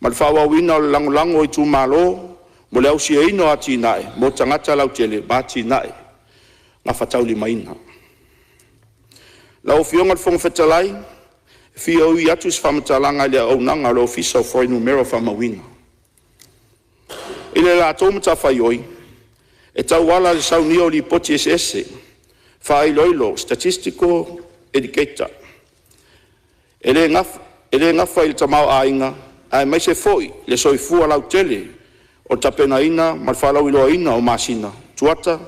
ma le faaauauina o le lagolago i itumalo mo le ausiaina o atinae mo tagata lautele ma atinae gafataulimaina. Lau Afioga i le Fofoga Fetalai, e fia ui atu se faamatalaga i le auaunaga a le Ofisa o Fuainumera Faamauina. I le latou matafaioi e tauala i le saunia o Lipoti eseese faailoilo (Statistical Indicator) e le gafa i le tamaoaiga aemaise foi le soifua lautele, o le tapenaina ma le faalauiloaina o masina, kuata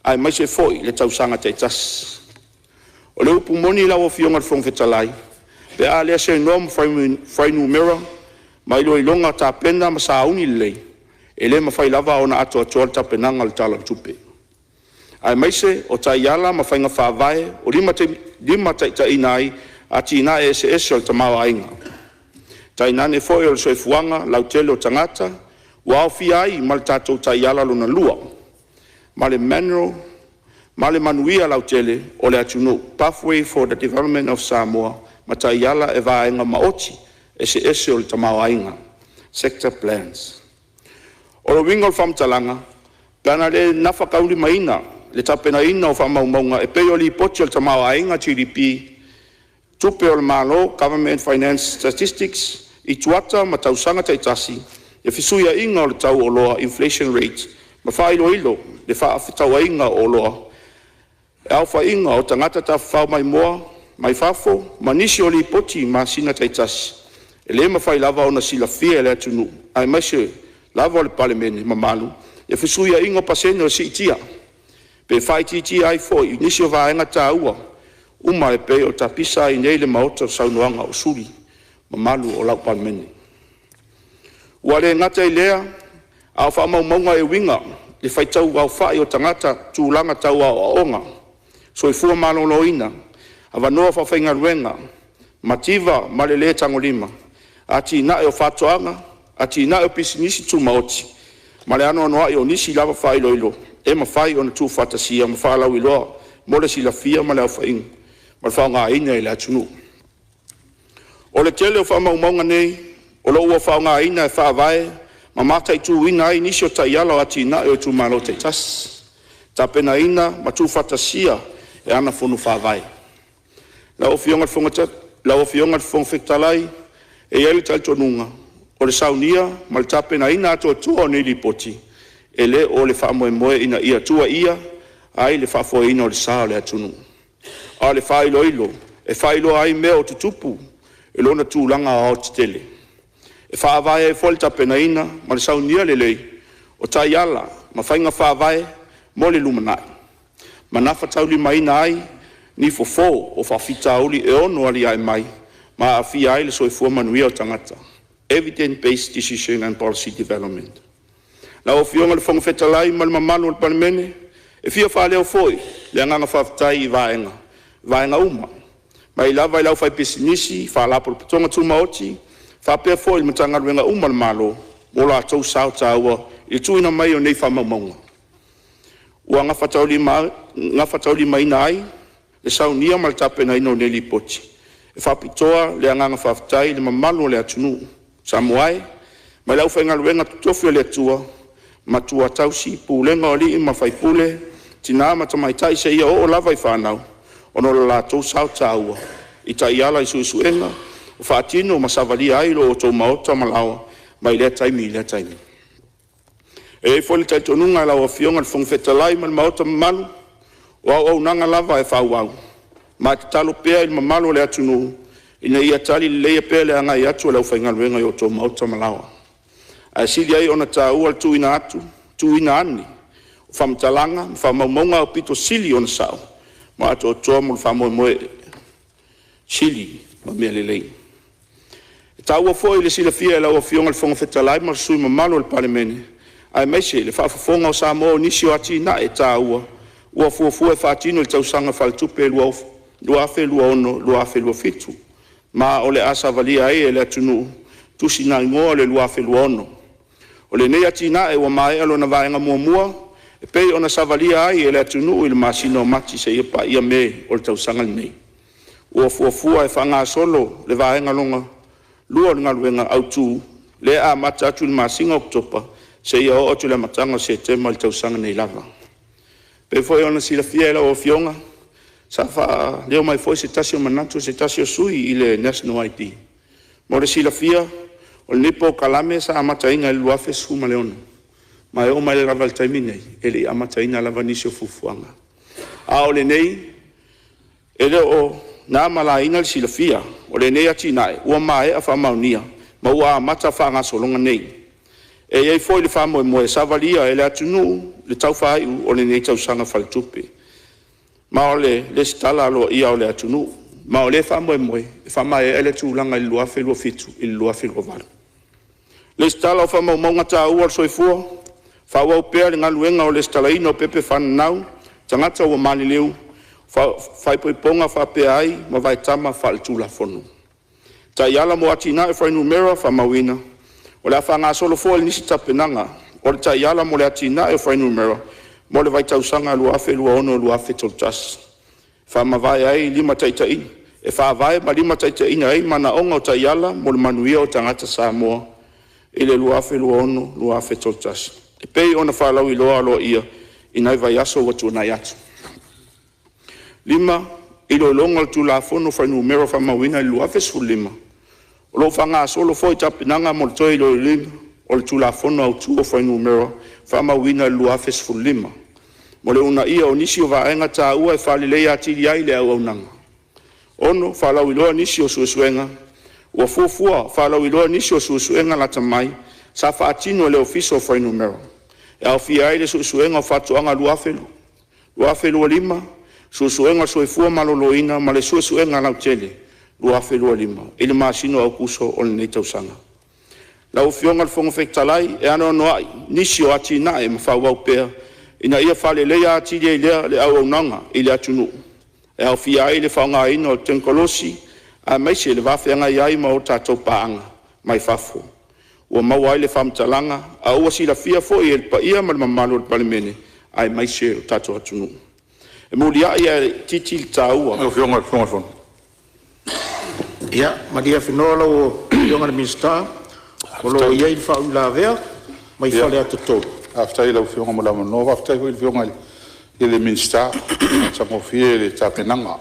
aemaise foi le tausaga taitasi. O le upu moni lau Afioga i le Fofoga Fetalai, pe a le seanoa ma fuainumera ma iloiloga tapena ma sauni lelei, e le mafai lava ona atoatoa le tapenaga o le Tala o le Tupe, aemaise o taiala ma faiga faavae e limataitaiina ai atinae eseese o le tamaoaiga, tainane foi o le soifuaga lautele o tagata, ua aofia ai ma le tatou Taiala Lona Lua ma le Manual ma le Manuia Lautele o le Atunuu (Pathway for the Development of Samoa) ma Taiala o Vaega Maoti eseese o le Tamaoaiga (Sector Plans). O le uiga o le faamatalaga, pe ana le gafataulimaina le tapenaina o faamaumauga e pei o Lipoti o le Tamaoaiga (GDP), Tupe a le Malo (Government Finance Statistics) i kuata ma tausaga taitasi, le fesuiaiga o le tau o oloa (inflation rate) ma faailoilo o fefaatauaiga o oloa, aofaiga o tagata tafafao maimoa mai fafo, ma nisi o lipoti i masina taitasi, e le mafai lava ona silafia e le atunuu aemaise lava le Palemene mamalu le fesuiaiga o pasene e siitia pe faaitiitia ai foi nisi o vaega taua uma e pei ona tapisa ai nei le Maota i saunoaga a sui usufono mamalu o lau Palemene. Ua le gata i lea, a o faamaumauga e uiga i le faitauaofai o tagata, tulaga tau aoaoga, soifua maloloina, avanoa faafaigaluega, mativa ma le le tagolima, atinae o faatoaga, atinae o pisinisi tumaoti ma le anoanoai o nisi lava faailoilo e mafai ona tuufaatasia ma faalauiloa mo le silafia ma le faaaogaina e le atunuu. O le tele o faamaumauga nei o lo o ua faaaogaina e faavae ma mataituina ai nisi o taiala o atinae o itumalo taitasi, tapenaina ma tuufaatasia e ana Fono Faavae. Lau Afioga i le Fofoga Fetalai, e i ai le talitonuga o le saunia ma le tapenaina atoatoa o nei Lipoti, e le o le faamoemoe ina ia tuuaia ai le faafoeina o le sa o le atunuu, a o le faailoilo e faailoa ai mea o tutupu i lona tulaga aoaotetele. E faavae ai foi le tapenaina ma le saunia lelei o taiala ma faiga faavae mo le lumanai, ma gafataulimaina ai ni fofo o faafitauli e ono aliae mai ma aafia ai le soifua manuia o tagata. Evidence based decision and policy development. Lau Afioga i le Fofoga Fetalai ma le mamalu o le Palemene, e fia faaleo foi le agaga faafetai i vaega uma, mai lava i le aufaipisinisi, Faalapotopotoga Tumaoti faapea foi Matagaluega uma a le Malo mo lo latou sao taua i le tuuina mai o nei faamaumauga ua gafataulimaina ai le saunia ma le tapenaina o nei Lipoti. E faapitoa le agaga faafetai i le mamalu o le atunuu. Samoa e, mai le aufaigaluega totofi a le Atua, matua tausi, pulega a alii ma faipule, tina ma tamaitai seia oo lava i fanau, ona o lo latou sao taua i taiala i suesuega ua faatino ma savalia ai lo outou maota ma laoa mai lea taimi i lea taimi. E i ai foi le talitonuga lau Afioga i le Fofoga Fetalai ma le Maota mamalu, o auaunaga lava e faaauau, ma e tatalo pea i le mamalu o le atunuu ina ia talileleia pea le agai atu o le aufaigaluega i o outou maota ma laoa. Ae sili ai ona taua le tuuina ane o faamatalaga ma faamaumauga aupito sili ona sao ma atoatoa mo le faamoemoe sili ma mea lelei. E taua foi le silafia e lau Afioga i le Fofoga Fetalai ma sui usufono mamalu o le Palemene, aemaise le faafofoga a Samoa i nisi o atinae taua ua fuafua e faatino i le tausaga faaletupe 2026/2027, ma o le a savalia ai e le atunuu tusigaigoa o le 2026. O lenei atinae ua maea lona vaega muamua e pei ona savalia ai e le atunuu i le masina o Mati seia paia Me o le tausaga lenei. Ua fuafua e faagasolo le vaega lona lua o le galuega autu lea e amata atu i le masina o Oketopa seia oo atu i le amataga o Setema i le tausaga nei lava. E pei foi ona silafia e lau Afioga, sa faaleo mai foi se tasi o manatu o se tasi o sui usufono i le National ID. Mo le silafia, o lenei polokalame sa amataina i le 2016, ma e oo mai lava i le taimi lenei e le i amataina lava nisi o fuafuaga. A o lenei, e le o na ma le laina le silafia o lenei atinae ua maea faamaonia ma ua amata faagasologa nei. E i ai foi le faamoemoe e savalia e le atunuu i le tau faaiu o lenei tausaga faaletupe, ma o le lesitala aloaia o le atunuu. Ma o lea faamoemoe e faamaea lea tulaga i le 2027 i le 2028. Lesitala o Faamaumauga Taua o le Soifua. Faaauau pea le galuega o le lesitalaina o pepe fananau a tagata ua maliliu faaipoipoga faapea ai ma vaetama faaletulafono. Taiala mo Atinae o Fuainumera Faamauina, o le a faagasolo foi nisi tapenaga o le Taiala mo le Atinae o Fuainumera mo le vaitausaga 2026-2031, e faavae ma limataitaiina ai manaoga o Taiala mo le Manuia o Tagata Samoa i le 2026-2031, e pei ona faalauiloa aloaia i nai vaiaso ua tuanai atu. 5. Iloiloga o le Tulafono o Fuainumera Faamauina 2015. O lo o faagasolo foi tapenaga mo le toe iloiloina o le Tulafono Autu o Fuainumera Faamauina 2015, mo le uunaia o nisi o vaega taua e faaleleia atili ai le auaunaga. 6. Faalauiloa nisi o suesuega. Ua fuafua faalauiloa nisi o suesuega lata mai sa faatino e le Ofisa o Fuainumera, e aofia ai le Suesuega o Faatoaga 2025, Suesuega o le Soifua Maloloina ma le Suesuega Lautele 2025 i le masina o Aokuso o lenei tausaga. Lau Afioga i le Fofoga Fetalai, e anoanoai nisi o atinae o lo o faaauau pea ina ia faaleleia atili ai le auaunaga i le atunuu, e aofia ai le faaaogaina o tekonolosi aemaise le va feagai ai ma tatou paaga mai fafo ua maua ai le faamatalaga a ua silafia foi e le paia ma le mamalu o le Palemene aemaise lo tatou atunuu. E muliai ae itiiti le taua… Lau Afioga i le Fofoga o le Fono. Ia malie Afenoa lau Afioga i le Minisita o lo o i ai le faauilavea mai Faleata 3. Faafetai i lau Afioga mo le avanoa, faafetai foi i le Afioga i le Minisita le matagofie le tapenaga.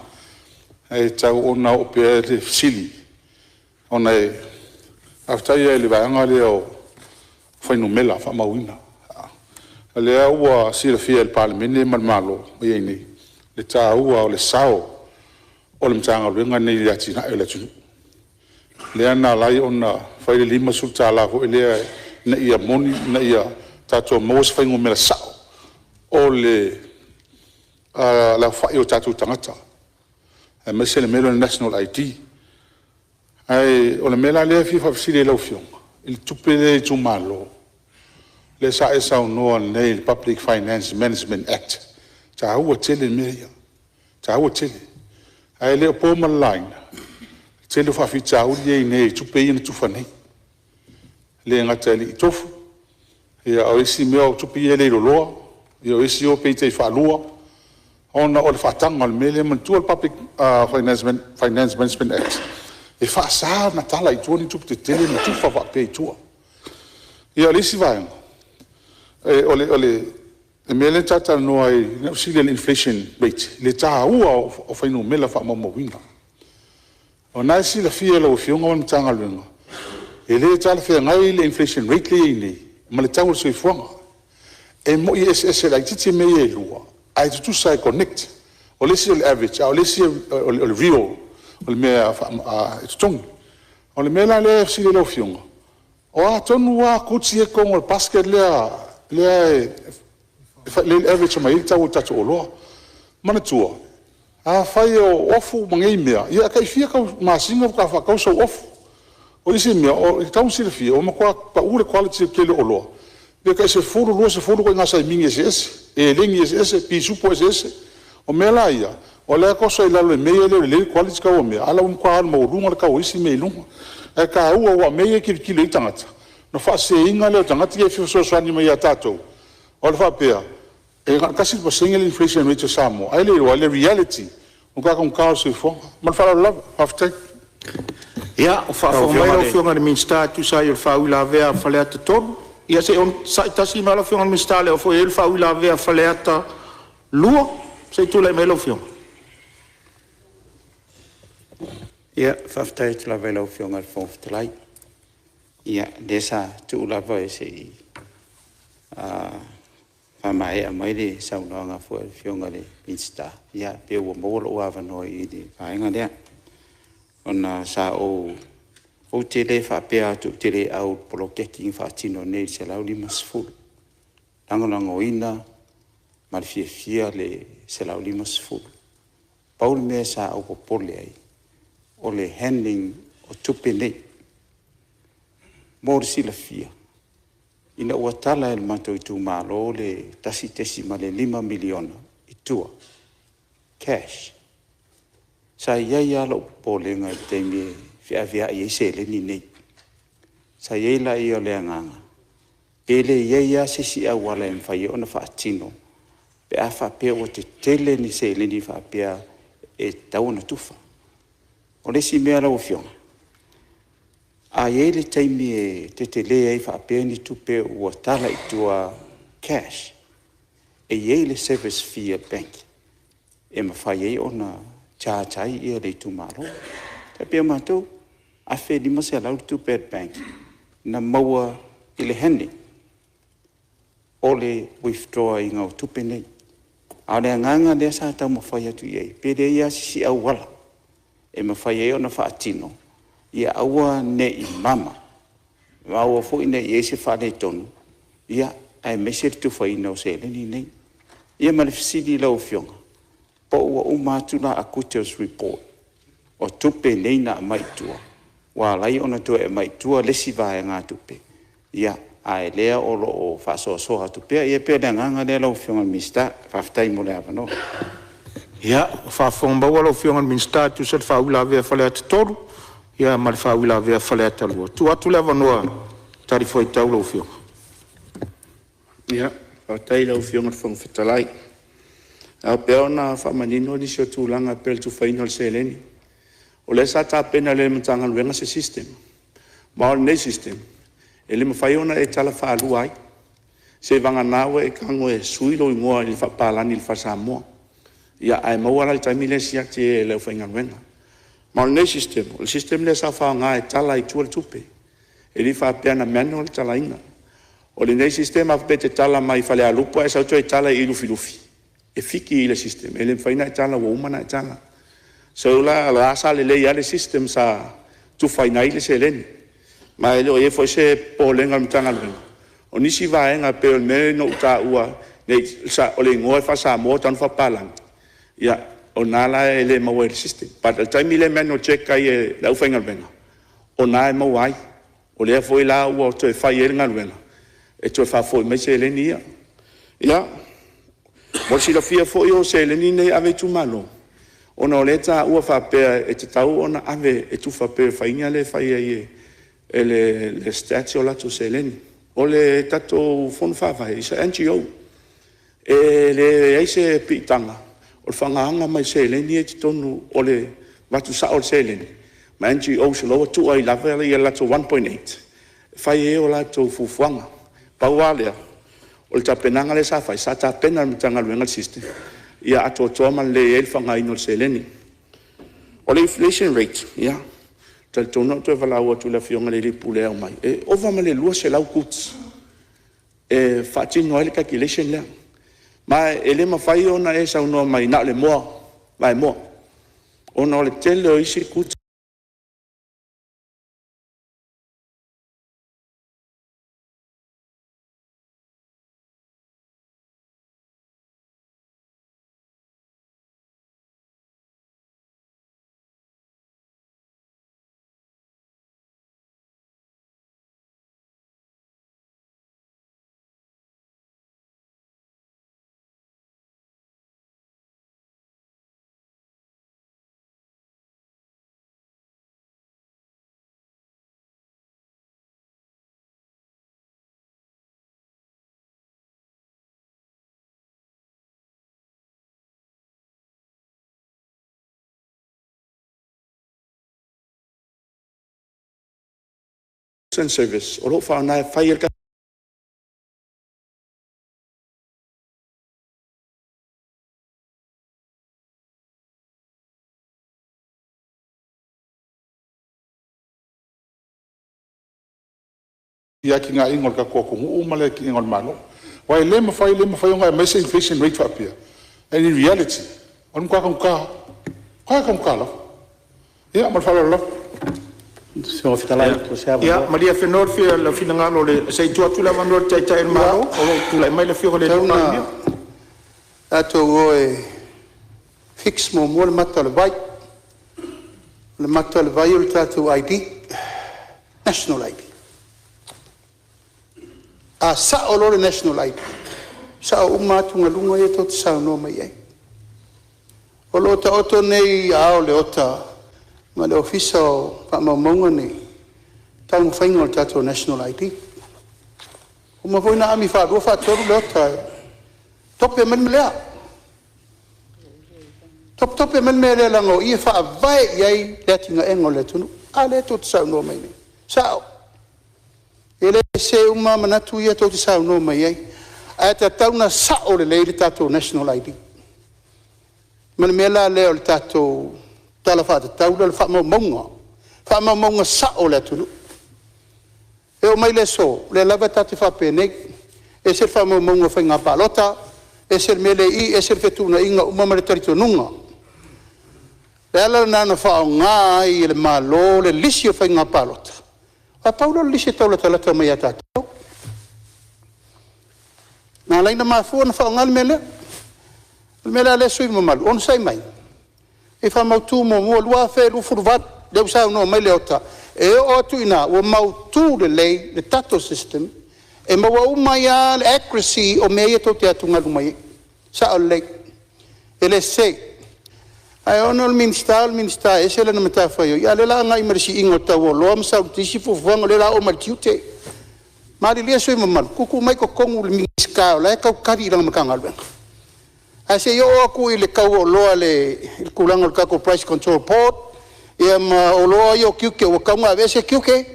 Ae tatau ona oo pea le fesili ona e… Faafetai lava i le vaega lea o fuainumera faamauina. O lea ua silafia e le Palemene ma le Malo o i ai nei le taua o le sao o le Matagaluega lenei i le atinae o le atunuu. Lea na ala ai ona fai le $50 foi lea ina ia moni, ina ia tatou maua se fuainumera sao o le aofai o tatou tagata, aemaise le mea lea o le National ID. Ae o le mea la lea e fia faafesili ai i lau Afioga, i le tupe lea i itumalo, lea sa e saunoa nei i le Public Finance Management Act, e taua tele mea ia, e taua tele. Ae le o po ma le laina, le tele o faafitauli lea e i ai nei i tupe ia na tufa nei. E le gata e le i tofu, a o isi mea o tupe ia e leiloloa, o isi pei e tai faalua ona o le faataga o le mea lea. Manatua le Public Finance Management Act, e faasa ona tala i tua ni tupe tetele ma tufa faapea i tua. Ia o le isi vaega, o le mea lea ta te talanoa ai lea na ou fesili ai i le inflation rate i le taua o fuainumera faamaumauina. O lena e silafia e lau Afioga ma le Matagaluega, e le talafeagai le inflation rate lea e i ai nei ma le tau o le soifuaga. E moni e eseese laitiiti mea ia e lua ae tutusa e connect. O le isi o le average a o le isi o le real, o le mea e totogi. O le mea la lea e fesili ai lau Afioga, o a tonu lava goods ia e i totonu o le basket lea e average mai ai le tau o tatou oloa? Manatua, afai o ofu ma nei mea, ia e tai fia masina faatoa faatau sau ofu. O isi mea, e tatau ona silafia ua matua pau le quality o le tele o oloa, pe tai 10, 20 ituaiga saimini eseese, eleni eseese, pisupo eseese. O mea la ia o lea e toso i lalo i mea ia e le o lelei le quality tau o mea, a o lea ua matua alu maualuga le tau o isi mea i luga. Ae taua aua o mea ia e tilotilo i ai tagata, ona faaseseina lea o tagata ia e fia fesoasoani mai ia tatou, ona faapea e na o le 1% le inflation rate a Samoa, ae le iloa le reality o le matua taugata o le soifuaga. Ma le faaaloalo lava. Faafetai. Ia, o faafofoga mai lau Afioga i le Minisita e tusa ai o le faauilavea a Faleata 3. Ia se i onosai tasi mai lau Afioga i le Minisita o lea foi e i ai le faauilavea a Faleata 2. Se i tulai mai lau Afioga. Ia, faafetai atu lava i lau Afioga i le Fofoga Fetalai. Ia, lea sa tuu lava se i faamaea mai le saunoaga foi a le Afioga i le Minisita, ia pei ua maua lou avanoa i le vaega lea. Ona sa ou… Ou te le faapea atu ou te le au i le poloketi na faatino nei i le $150. E lagolagoina ma le fiafia le $150. Pau le mea sa ou popole ai, o le handling o tupe nei. Mo le silafia, ina ua tala e le matou itumalo le $1.5 miliona i tua, cash, sa i ai lava lou popolega i le taimi e feaveai ai seleni nei. Sa i ai la le agaga, pe le i ai lava se isi auala e mafai ai ona faatino. pe a faapea ua tetele ni seleni faapea e tatau ona tufa. O le isi mea lau Afioga, a i ai le taimi e tetele ai faapea ni tupe ua tala i tua cash, e i ai le service fee a le bank e mafai ai ona charge ai le itumalo. E pei o matou, e $1,500 le tupe a le bank na maua i le handling o le withdraw ina o tupe nei. A o le agaga lea sa taumafai atu i ai, pe leai lava se isi auala e mafai ai ona faatino, ia aua ne i mama, ma aua foi ne i i ai se faaletonu, aemaise le tufaina o seleni nei. Ia ma le fesili i lau Afioga, po ua uma atu la Acuters Report o tupe nei na aumai i tua ua ala ai ona toe aumai i tua le isi vaegatupe, a o lea o lo o faasoasoa atu pea. Ia pei o le agaga lea lau Afioga i le Minisita. Faafetai mo le avanoa. Ia, ua faafofoga lau Afioga i le Minisita e tusa ai o le faauilavea a Faleata 3 ma le faauilavea a Faleata 2. Tuu atu le avanoa e talifuaitau lau Afioga. Ia, faafetai i lau Afioga i le Fofoga Fetalai. E ao pea ona faamanino nisi o tulaga e pei o le tufaina o le seleni. O lea sa tapena lelei e le Matagaluega se system, ma o lenei system e le mafai ona e tala faalua ai, seiavagana ua e tago e sui lou igoa faapapalagi i le faa-Samoa, ae maua la i le taimi lea e siaki e le aufaigaluega. Ma o lenei system, o le system lea sa faaaoga e tala ai i tua le tupe, e le faapea na manual le talaina. O lenei system a faapea e te tala mai Falealupo ae e sau toe tala i Lufilufi, e fiki i le system, e le mafai ona e tala ua uma ona e tala. So la o la sa lelei lava le system sa tufaina ai le seleni. Ma e le o i ai foi se popolega o le Matagaluega, o nisi vaega e pei o le mea lea na ou taua o le igoa e faa-Samoa tatau ona faapapalagi, ia o lena la e le maua ai e le system. But o le taimi lea e manual check ai e le aufaigaluega, o lena e maua ai. O lea foi la ua toe fai ai le galuega e toe faafoi mai seleni ia. Ia, mo le silafia foi o seleni nei e ave i itumalo, ona o lea e taua faapea e tatau ona ave e tufa pei o le faiga lea e fai ai e le STATS o latou seleni. O le tatou Fono Faavae, is a NGO, e leai se piitaga o le faaaogaina mai o seleni ia i totonu o le avatu sao o le seleni ma NGOs o la e ua tuu ai lava le latou $1.8 e fai ai a latou fuafuaga. Pau lava lea, o le tapenaga lea sa fai, sa tapena e le Matagaluega le system ia atoatoa ma lelei ai le faaaogaina o le seleni. O le inflation rate, ia, e talitonu na ou toe valaau atu i le afioga i le alii Pule e aumai, e ova ma le 200 goods e faatino ai le calculation lea. Ma e le mafai ona e saunoa mai na o le moa vaemoa, ona o le tele o isi goods and service o lo o faaaoga e fai ai le atinaeina o le tatou atunuu ma le atinaeina o le Malo. Aua e le mafai, le mafai ona e aumai se inflation rate faapea and in reality o le matua taugata lava, matua taugata lava. Ia ma le faaaloalo lava. Ia malie Afenoa le finagalo o le… Se i tuu atu le avanoa i le Taitai o le Malo o lo o tulai mai le Afioga i le Tatau ona Palemia. tatou o e fix muamua le mata o le vai. O le mata o le vai o le tatou ID, National ID. A sao loa le National ID, sao uma atugaluga ia tou te saunoa mai ai. O lo o taoto nei i aao o Leota ma le Ofisa o Faamaumauga nei le taumafaiga o le tatou National ID. Ua uma foi ona aami faalua faatolu Leota e Tope mai le mea lea. Topetope mai le mea lea leaga o i e faavae i ai le atinaeina o le atunuu. A lea tou te saunoa mai nei, e sao. E le sese uma lava manatu ia tou te saunoa mai ai, ae tatau ona sao lelei le tatou National ID. Ma le mea la lea o le tatou Tala Faatatau lea o faamaumauga, faamaumauga sao o le atunuu. E oo mai i le aso, o lea lava tatou te faapenei, ese le faamaumauga o faiga palota, ese le mea lea e i i, ese le fetuunaiga uma ma le talitonuga. O le ala lena na faaaoga ai e le Malo le lisi o faiga palota, aua pau lea o le lisi e tau latalata mai ia tatou. Na ala ai ona mafua ona faaaoga le mea lea. O le mea la lea sui usufono mamalu, onosai mai, se i faamautu muamua 2028, lea ua saunoa mai Leota, e oo atu i ina ua mautu lelei le tatou system e maua uma ai lava le accuracy o mea ia tou te atugalu mai ai. Sao lelei, e le sese. Ae ona o le Minisita o le Minisita e ese lana matafaioi, a o lea o le a agai mai i le siiga o le tau o oloa ma sau ma isi fuafuaga, o lea o le a oo mai i le tiute. Malilie sui usufono mamalu, tuutuu mai i totonu i le Minisita o la e tau tali i lana Matagaluega. Ae se i oo atu i le tau o oloa i le tulaga o le tatou Price Control Board ia ma oloa ia o tiute ua tatau ona aveese tiute,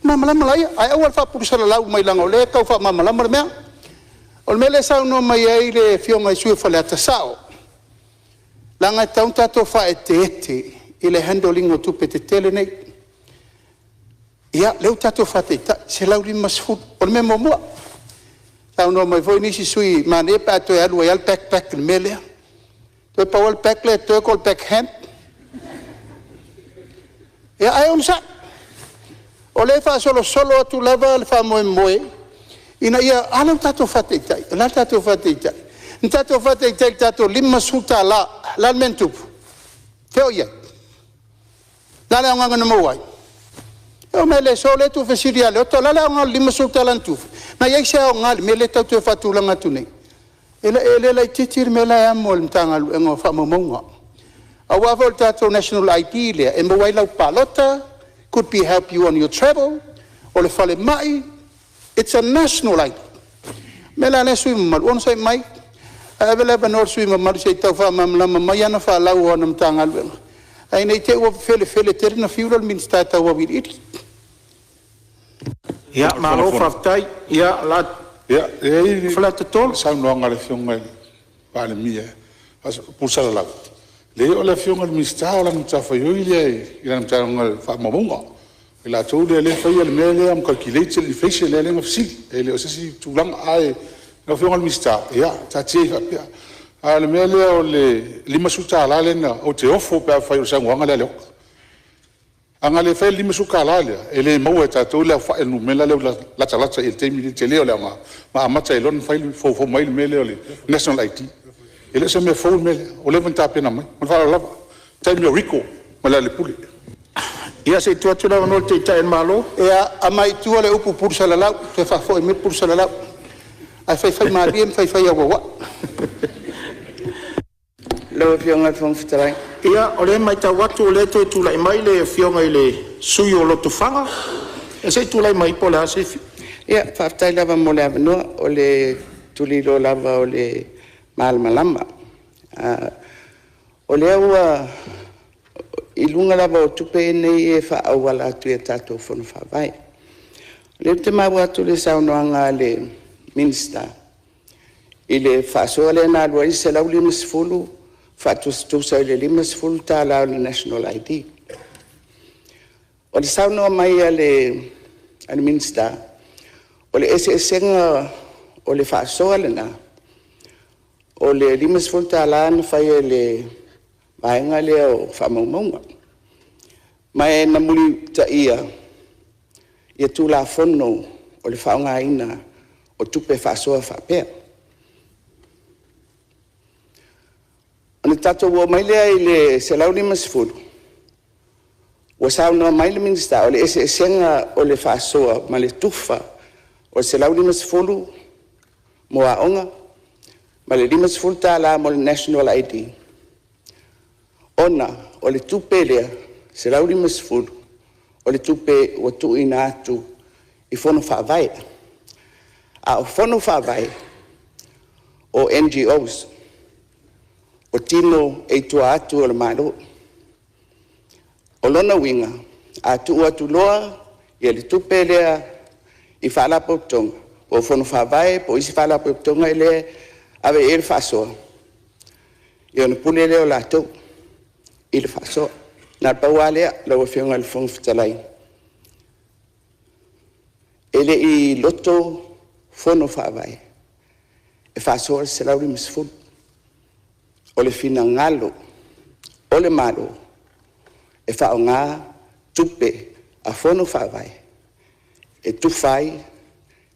ona malamalama lea. Ae aua le faapulusalalau mai leaga o lea e tau faamalamalama le mea. O le mea lea e saunoa mai ai le Afioga i le sui usufono o Faleata, e sao, leaga e tatau ona tatou faaeteete i le handle ina o tupe tetele nei. Ia, lea ua tatou faataitai, $150. O le mea muamua, saunoa mai foi nisi sui usufono e manaia pe a toe alu ai lava le backback i le mea lea. Toe pau lava le back lea e totoe o le backhand. Ia, ae onosai, o lea e faasolosolo atu lava le faamoemoe ina ia… A lea ua tatou faataitai. O le a le tatou faataitai? Na tatou faataitai i le tatou $50. O le a le mea na tupu? Fea o i ai? O le a le aoga na maua ai? E oo mai lava i le aso o lea e tuufesili ia Leota o le a le aoga o le $50 na tufa? Na i ai se aoga i le mea lea e tau toe faatulaga atu nei? E le laitiiti le mea la e amo e le Matagaluega o Faamaumauga. Aua foi o le tatou National ID lea e maua ai lau palota, could be help you on your travel, o le falemai, it's a national ID. O le mea la lea sui usufono mamalu, onosai mai, ae ave le avanoa i le sui usufono mamalu se i tau faamalamalama mai ana faalau o ana Matagaluega, ae ne i te i ua felefele tele ona fiu lea o le Minisita e tau auiliili. Ia, malo faafetai. Ia, E i ai Faleata 3. le saunoaga a le Afioga i le Palemia e tuusalalau. Leai o le Afioga i le Minisita o lana matafaioi lea i lana Matagaluega o Faamaumauga. O i latou ia lea e faia le mea lea ma calculate le inflation lea na fesili. E le o se isi tulaga. Ae lau Afioga i le Minisita, ia taatia ia faapea. A o le mea lea o le $50 lea na… Ou te ofo pe afai o le saunoaga lea a Leota. A na le faia le $50 lea, e le maua e tatou le aofai o le numera lea ua latalata i ai i le taimi lenei i le tele o le aoga, na amata ai loa ona foufou mai le mea lea o le National ID. E le o se mea fou le mea lea, ua leva ona tapena mai. Ma le faaaloalo lava. O le taimi o Rigo ma Lealailepule. Ia se i tuu atu le avanoa i le Taitai o le Malo. Ia, aumai i tua le upu pulusalalau, toe faafoi mai le pulusalalau, ae faifaimalie ma faifai auauai. Lau Afioga i le Fofoga Fetalai. Ia, o lea e matau atu o lea e toe tulai mai le Afioga i le sui usufono mo Lotofaga. Ia se i tulai mai po o le a se… Ia, faafetai lava mo le avanoa. O le tuliloa lava o le malamalama. O lea ua i luga lava o tupe nei e faaauala atu i a tatou Fono Faavae. O lea ou te maua atu i le saunoaga a le Minisita i le faasoa lea na alu ai le $150 faatusatusa i le $50 o le National ID. O le saunoa mai a le Minisita, o le eseesega o le faasoa lena, o le $50 na fai e le vaega lea o Faamaumauga, ma na mulimulitaia Tulafono o le faaaogaina o tupe faasoa faapea. Ona tatou oo mai lea i le $150, ua saunoa mai le Minisita, o le eseesega o le faasoa ma le tufa o le $150 mo aoga ma le $50 mo le National ID, ona o le tupe lea e $150 o le tupe ua tuuina atu i Fono Faavae, a o Fono Faavae o NGOs, o tino e i tua atu o le Malo. O lona uiga, a tuu atu loa le tupe lea i Faalapotopotoga po o Fono Faavae po o isi Faalapotopotoga lea e ave i ai le faasoa, ia ona pule lea o latou i le faasoa. Na o le pau lava lea lau Afioga i le Fofoga Fetalai, e le i loto Fono Faavae e faasoa le $150. O le finagalo o le Malo e faaaoga tupe a Fono Faavae e tufa ai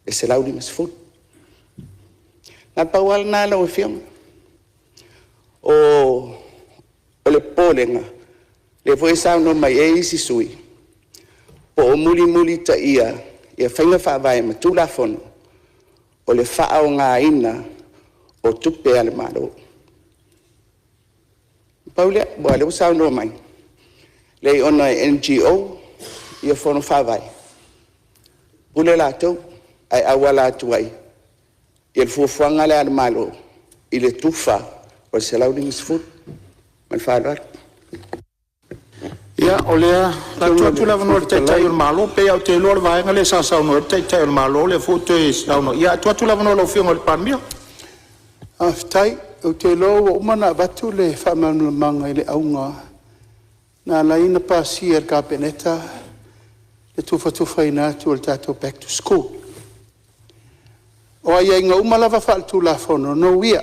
le $150. Na o le pau lava lena lau Afioga. O le popolega, lea foi e saunoa mai ai isi sui usufono, po o mulimulitaia faiga faavae ma Tulafono o le faaaogaina o tupe a le Malo. Na pau lea, aua o lea ua saunoa mai, leai ona e NGO Fono Faavae, pule latou ae auala atu ai i le fuafuaga lea a le Malo i le tufa o le $150. Ma le faaaloalo. Ia, o le a tuu atu le avanoa i le Taitai o le Malo. E pei lava ou te iloa o le vaega lea sa saunoa i ai le Taitai o le Malo o lea foi ua toe saunoa. Ia, ae tuu atu le avanoa i lau Afioga i le Palemia. Faafetai. Ou te iloa ua uma ona avatu le faamalamalamaga i le auga na ala ai ona pasia e le Kapeneta le tufatufaina atu o le tatou Back to School. O aiaiga uma lava faale-Tulafono na uia,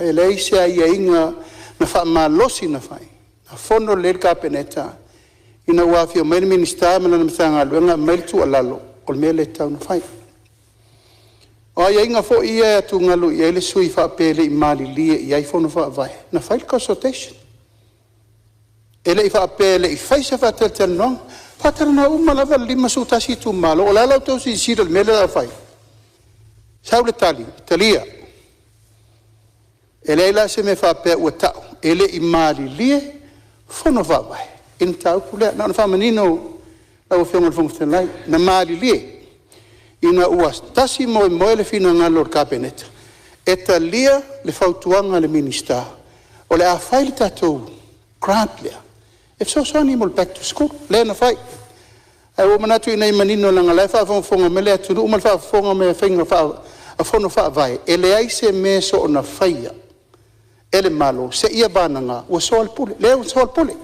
e leai se aiaiga na faamalosi na fai, na fono lelei le Kapeneta ina ua afio mai le Minisita ma lana Matagaluega aumai le tuualalo, o le mea lea e tatau ona fai. O aiaiga foi ia e atugalu i ai le sui usufono faapea e le i malilie i ai Fono Faavae, na fai le consultation. E le i faapea e le i faia se faatalatalanoaga. Faatalanoa uma lava le 51 itumalo. O le a la outou silasila i le mea lea o le a fai? Sau le tali, talia. E leai la se mea faapea ua tau e le i malilie Fono Faavae i le mataupu lea. Na ona faamanino lau Afioga i le Fofoga Fetalai, na malilie ina ua tasi moemoe le finagalo o le Kapeneta e talia le fautuaga a le Minisita, o le a fai le tatou grant lea e fesoasoani mo le back to school, lea na fai. Ae ua ou manatu ina ia manino leaga o la e faafogafoga mai le atunuu ma le faafofoga mai a Fono Faavae, e leai se mea e soona faia e le Malo seia vagana ua soa le pule. Lea ua soa le pule.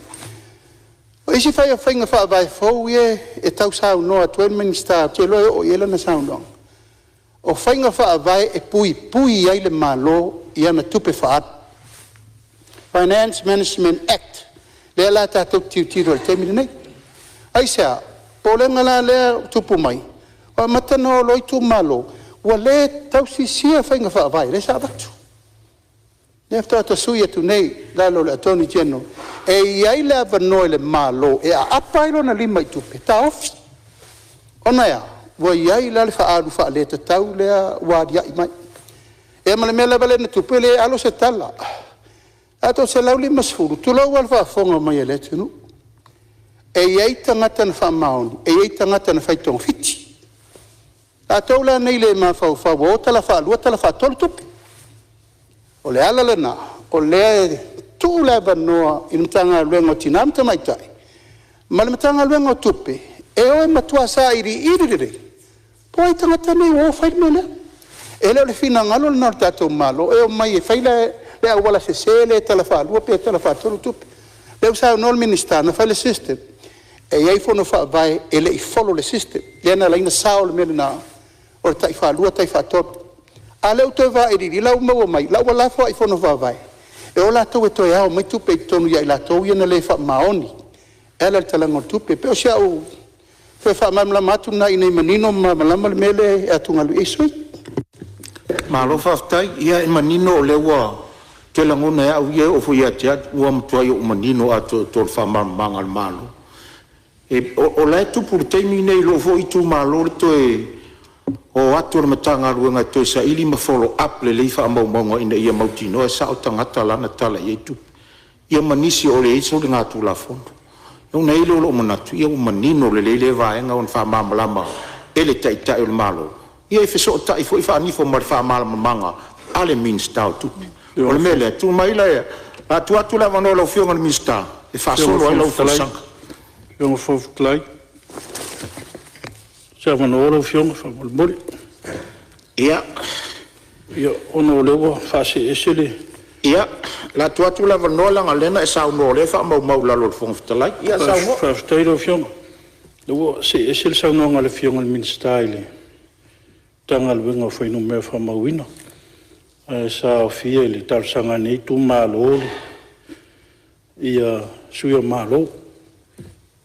O isi faiga faavae fou ia e tau saunoa atu ai le Minisita ou te iloa e oo i ai lana saunoaga, o faiga faavae e puipui ai le Malo i ana tupe faaalu, Finance Management Act, lea la tatou te tilotilo i ai i le taimi lenei. Aisea? O le popolega la lea ua tupu mai, ua amata ona o loa itumalo ua le tausisia faiga faavae lea sa avatu. Lea faatoa ta sui atu nei i lalo o le Attorney General e i ai le avanoa i le Malo e aapa ai lona lima i tupe e taofi. Ona e a? Ua i ai la le faaalu faaletatau lea ua aliae mai. Ia ma le mea lava lea na tupu, e le alo se tala. Ae toa 150, tulou lava le faafofoga mai a le atunuu, e i ai tagata na faamaoni, e i ai tagata na fai togafiti. O tatou la nei e le mafaufau ua o tala faalua tala faatolu tupe. O le ala lena o lea e tuu le avanoa i le Matagaluega o Tina ma Tamaitai ma le Matagaluega o Tupe e o e matua sailiili lelei po o ai tagata nei ua o fai le mea lea. E le o le finagalo lena o le tatou Malo e omai e fai le auala sese lea e tala faalua pe tala faatolu tupe. O lea ua saunoa le Minisita na fai le system, e i ai fono faavae e le i follow le system, lea na ala ai ona sao le mea lena o le tai faalua tai faatolu. A o lea ua toe vailiili o la e ua maua mai, o la e ua lafo lava i fono faavae e o latou e toe ao mai tupe i totonu ia i latou ia na le faamaoni e ala i le talaga o le tupe. E pei o si au toe faamalamalama atu lena ina ia manino ma malamalama le mea lea e atugalu i ai sui usufono. Malo faafetai. Ia e manino o lea ua… ou te lagona e au ia e oo foi ia te au ua matuai ou manino atoatoa i le faamalamalamaga a le Malo. O la e tupu i le taimi lenei i lou foi itumalo le toe o atu o le Matagaluega e toe saili ma follow up lelei faamaumauga ina ia mautinoa e sao tagata la na tala i ai tupe, ia ma nisi o lo o i ai soligatulafono. Ona i ai lea o lou manatu, ia ua manino lelei lea vaega ona faamalamalama e le Taitai o le Malo, ia e fesootai foi Faanifo ma le faamalamalamaga a le Minisita o Tupe. O le mea lea, tulai mai, o le a tuu atu le avanoa i lau Afioga i le Minisita e faasolo ai lau folasaga. Lau Afioga i le Fofoga Fetalai, se avanoa lau Afioga faamolemole. Ia, ona o lea ua faasee ese le… Ia, o le a tuu atu le avanoa leaga o lea na e saunoa o lea e faamaumau i lalo e le Fofoga Fetalai. Ia saunoa. Faafetai i lau Afioga. O lea ua see ese le saunoaga a le Afioga i le Minisita i le Matagaluega o Fuainumera Faamauina, ae sa aofia i le talosaga a lenei itumalo sui o Malo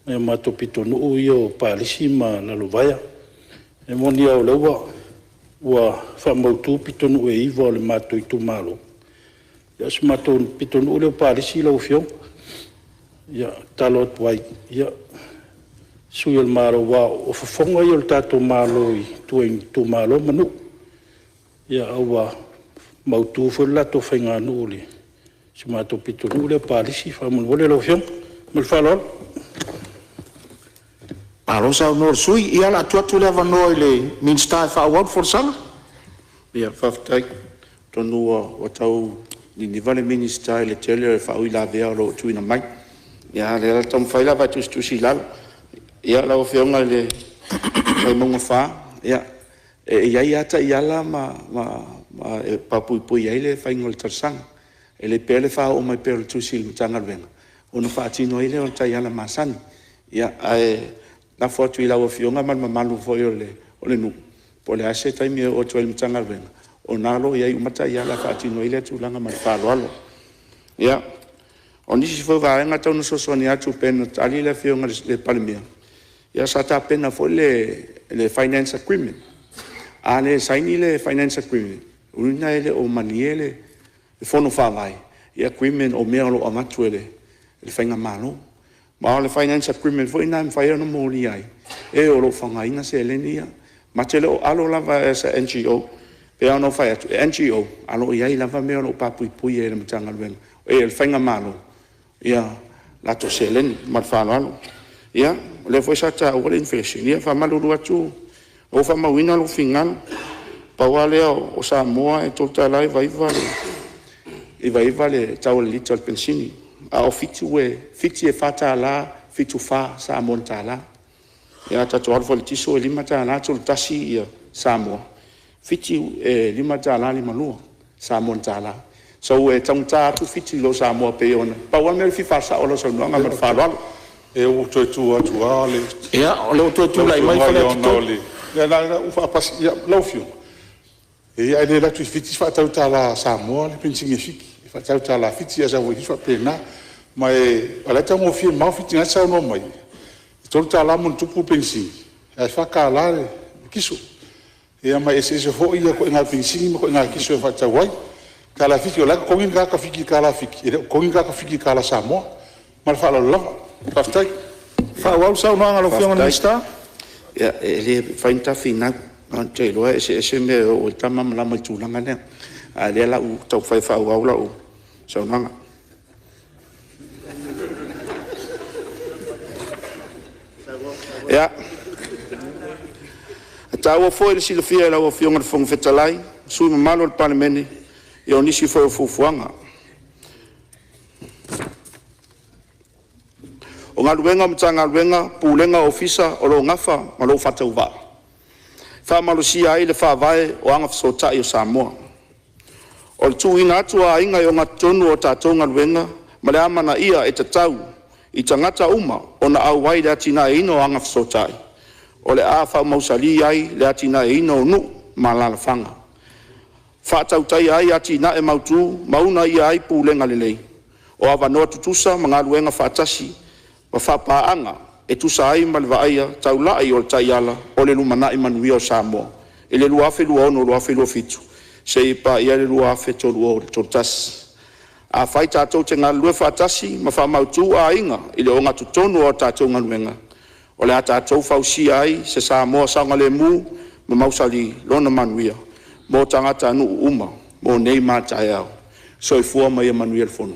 nai o matou pitonuu ia o Palisi ma Lalovaea. E moni lava o lea ua faamautu pitonuu e 9 o le matou itumalo, a o si o matou pitonuu lea o Palisi lau Afioga, e tatalo atu ai, sui o le Malo, aua o fofoga ia o le tatou Malo i tua i itumalo ma nuu, a ua mautu foi le latou faiganuu i si o matou pitonuu lea o Palisi faamolemole lau Afioga. Ma le faaaloalo. Malo saunoa i le sui usufono. Ia, o le a tuu atu le avanoa i le Minisita e faaauau le folasaga. Faafetai. Atonu ua tau niniva le Minisita i le tele o faauilavea o lo o tuuina mai, a o lea o le a taumafai lava e tusitusi i lalo. Ia, lau Afioga i le Vaimauga 4, ia, e i ai lava taiala e papuipui ai le faiga o le talosaga. E le pea le faaoo mai pea o le tusi i le Matagaluega ona faatino ai lea o taiala masani. Ae lafo atu i lau Afioga ma le mamalu foi o le nuu po o le a se taimi e oo atu ai i le Matagaluega, o lena o lo o i ai uma taiala e faatino ai lea tulaga. Ma le faaaloalo. Ia, o nisi foi o vaega e tatau ona fesoasoani atu pei ona tali le Afioga i le Palemia, ia sa tapena foi le finance agreement. A le saini le finance agreement, lona uiga e le o malie le Fono Faavae i agreement o mea o lo o avatu e le faigamalo. Ma o le finance agreement foi lena e mafai ona molia ai e o lo o faaaogaina seleni ia. Ma te le o alo lava as a NGO. E pei lava ona ou fai atu, e NGO ae o lo o i ai lava mea o lo o papuipui e le faigamalo ia latou seleni. Ma le faaaloalo. Ia, o lea foi sa taua le inflation, ia e faamalulu atu ua ou faamauina lou finagalo. Pau lava lea o Samoa e $3.99 le tau o le lita o le penisini, a o Fiti e $4.74 Samoa tala. Ia a tatou alu foi i le kiso e $5.31 Samoa, Fiti e $5.52 Samoa tala. So e taugata atu Fiti i lo Samoa pei ona… Pau lava le mea o le fia faasao o lau saunoaga ma le faaaloalo. Ia ua ou toe tu atu lava Ia, o lea ua toe tulai mai Faleata 3. Ia leaga ua faapasi… Lau Afioga, e leai a le alu atu i Fiti faatau i tala Samoa le penisini a Fiti, e faatau i tala Fiti ae sau foi i i e faapena. Ma o la e taugofie mamao Fiti na e te saunoa mai ai, e $3+ le penisini ae $4 le kiso. Ia ma e eseese foi ituaiga penisini ma ituaiga kiso e faatau ai. Tala Fiti o la e totogi le tagata Fiti i le tala Fiti, e le o totogi le tagata Fiti i le tala Samoa. Ma le faaaloalo lava. Faafetai. Faaauau le saunoaga a lau Afioga i le Minisita. Faafetai. Ia, e le mafai ona ta finau, ae ou te iloa e eseese mea e oo i ai le ta malamalama i le tulaga lea. A o lea o le a ou taumafai e faaauau lau saunoaga. Ia, e taua foi le silafia e lau Afioga i le Fofoga Fetalai ma sui usufono mamalu o le Palemene o nisi foi o fuafuaga. O galuega a Matagaluega, Pulega ma Ofisa o lo o nafa ma lou faatauvaa, e faamalosia ai le Faavae o Agafesootai o Samoa. O le tuuina atu o aiga e ogatotonu o tatou galuega ma le amanaia e tatau i tagata uma ona auai i le atinaeina o Agafesootai, o le a faamausali ai le atinaeina o nuu ma alaalafaga, faatautaia ai atinae mautu ma uunaia ai pulega lelei, o avanoa tutusa ma galulue faatasi ma faapaaga e tusa ai ma le vaaia taulai o Taiala o le Lumanai Manuia o Samoa 2026-2027 seia paia le 2031. Afai tatou te galulue faatasi ma faamautu aiga i le ogatotonu o a tatou galuega, o le a tatou fausia ai se Samoa saogalemu ma mausali lona manuia mo tagatanuu uma mo nei ma a taeao. Soifua ma ia manuia le fono.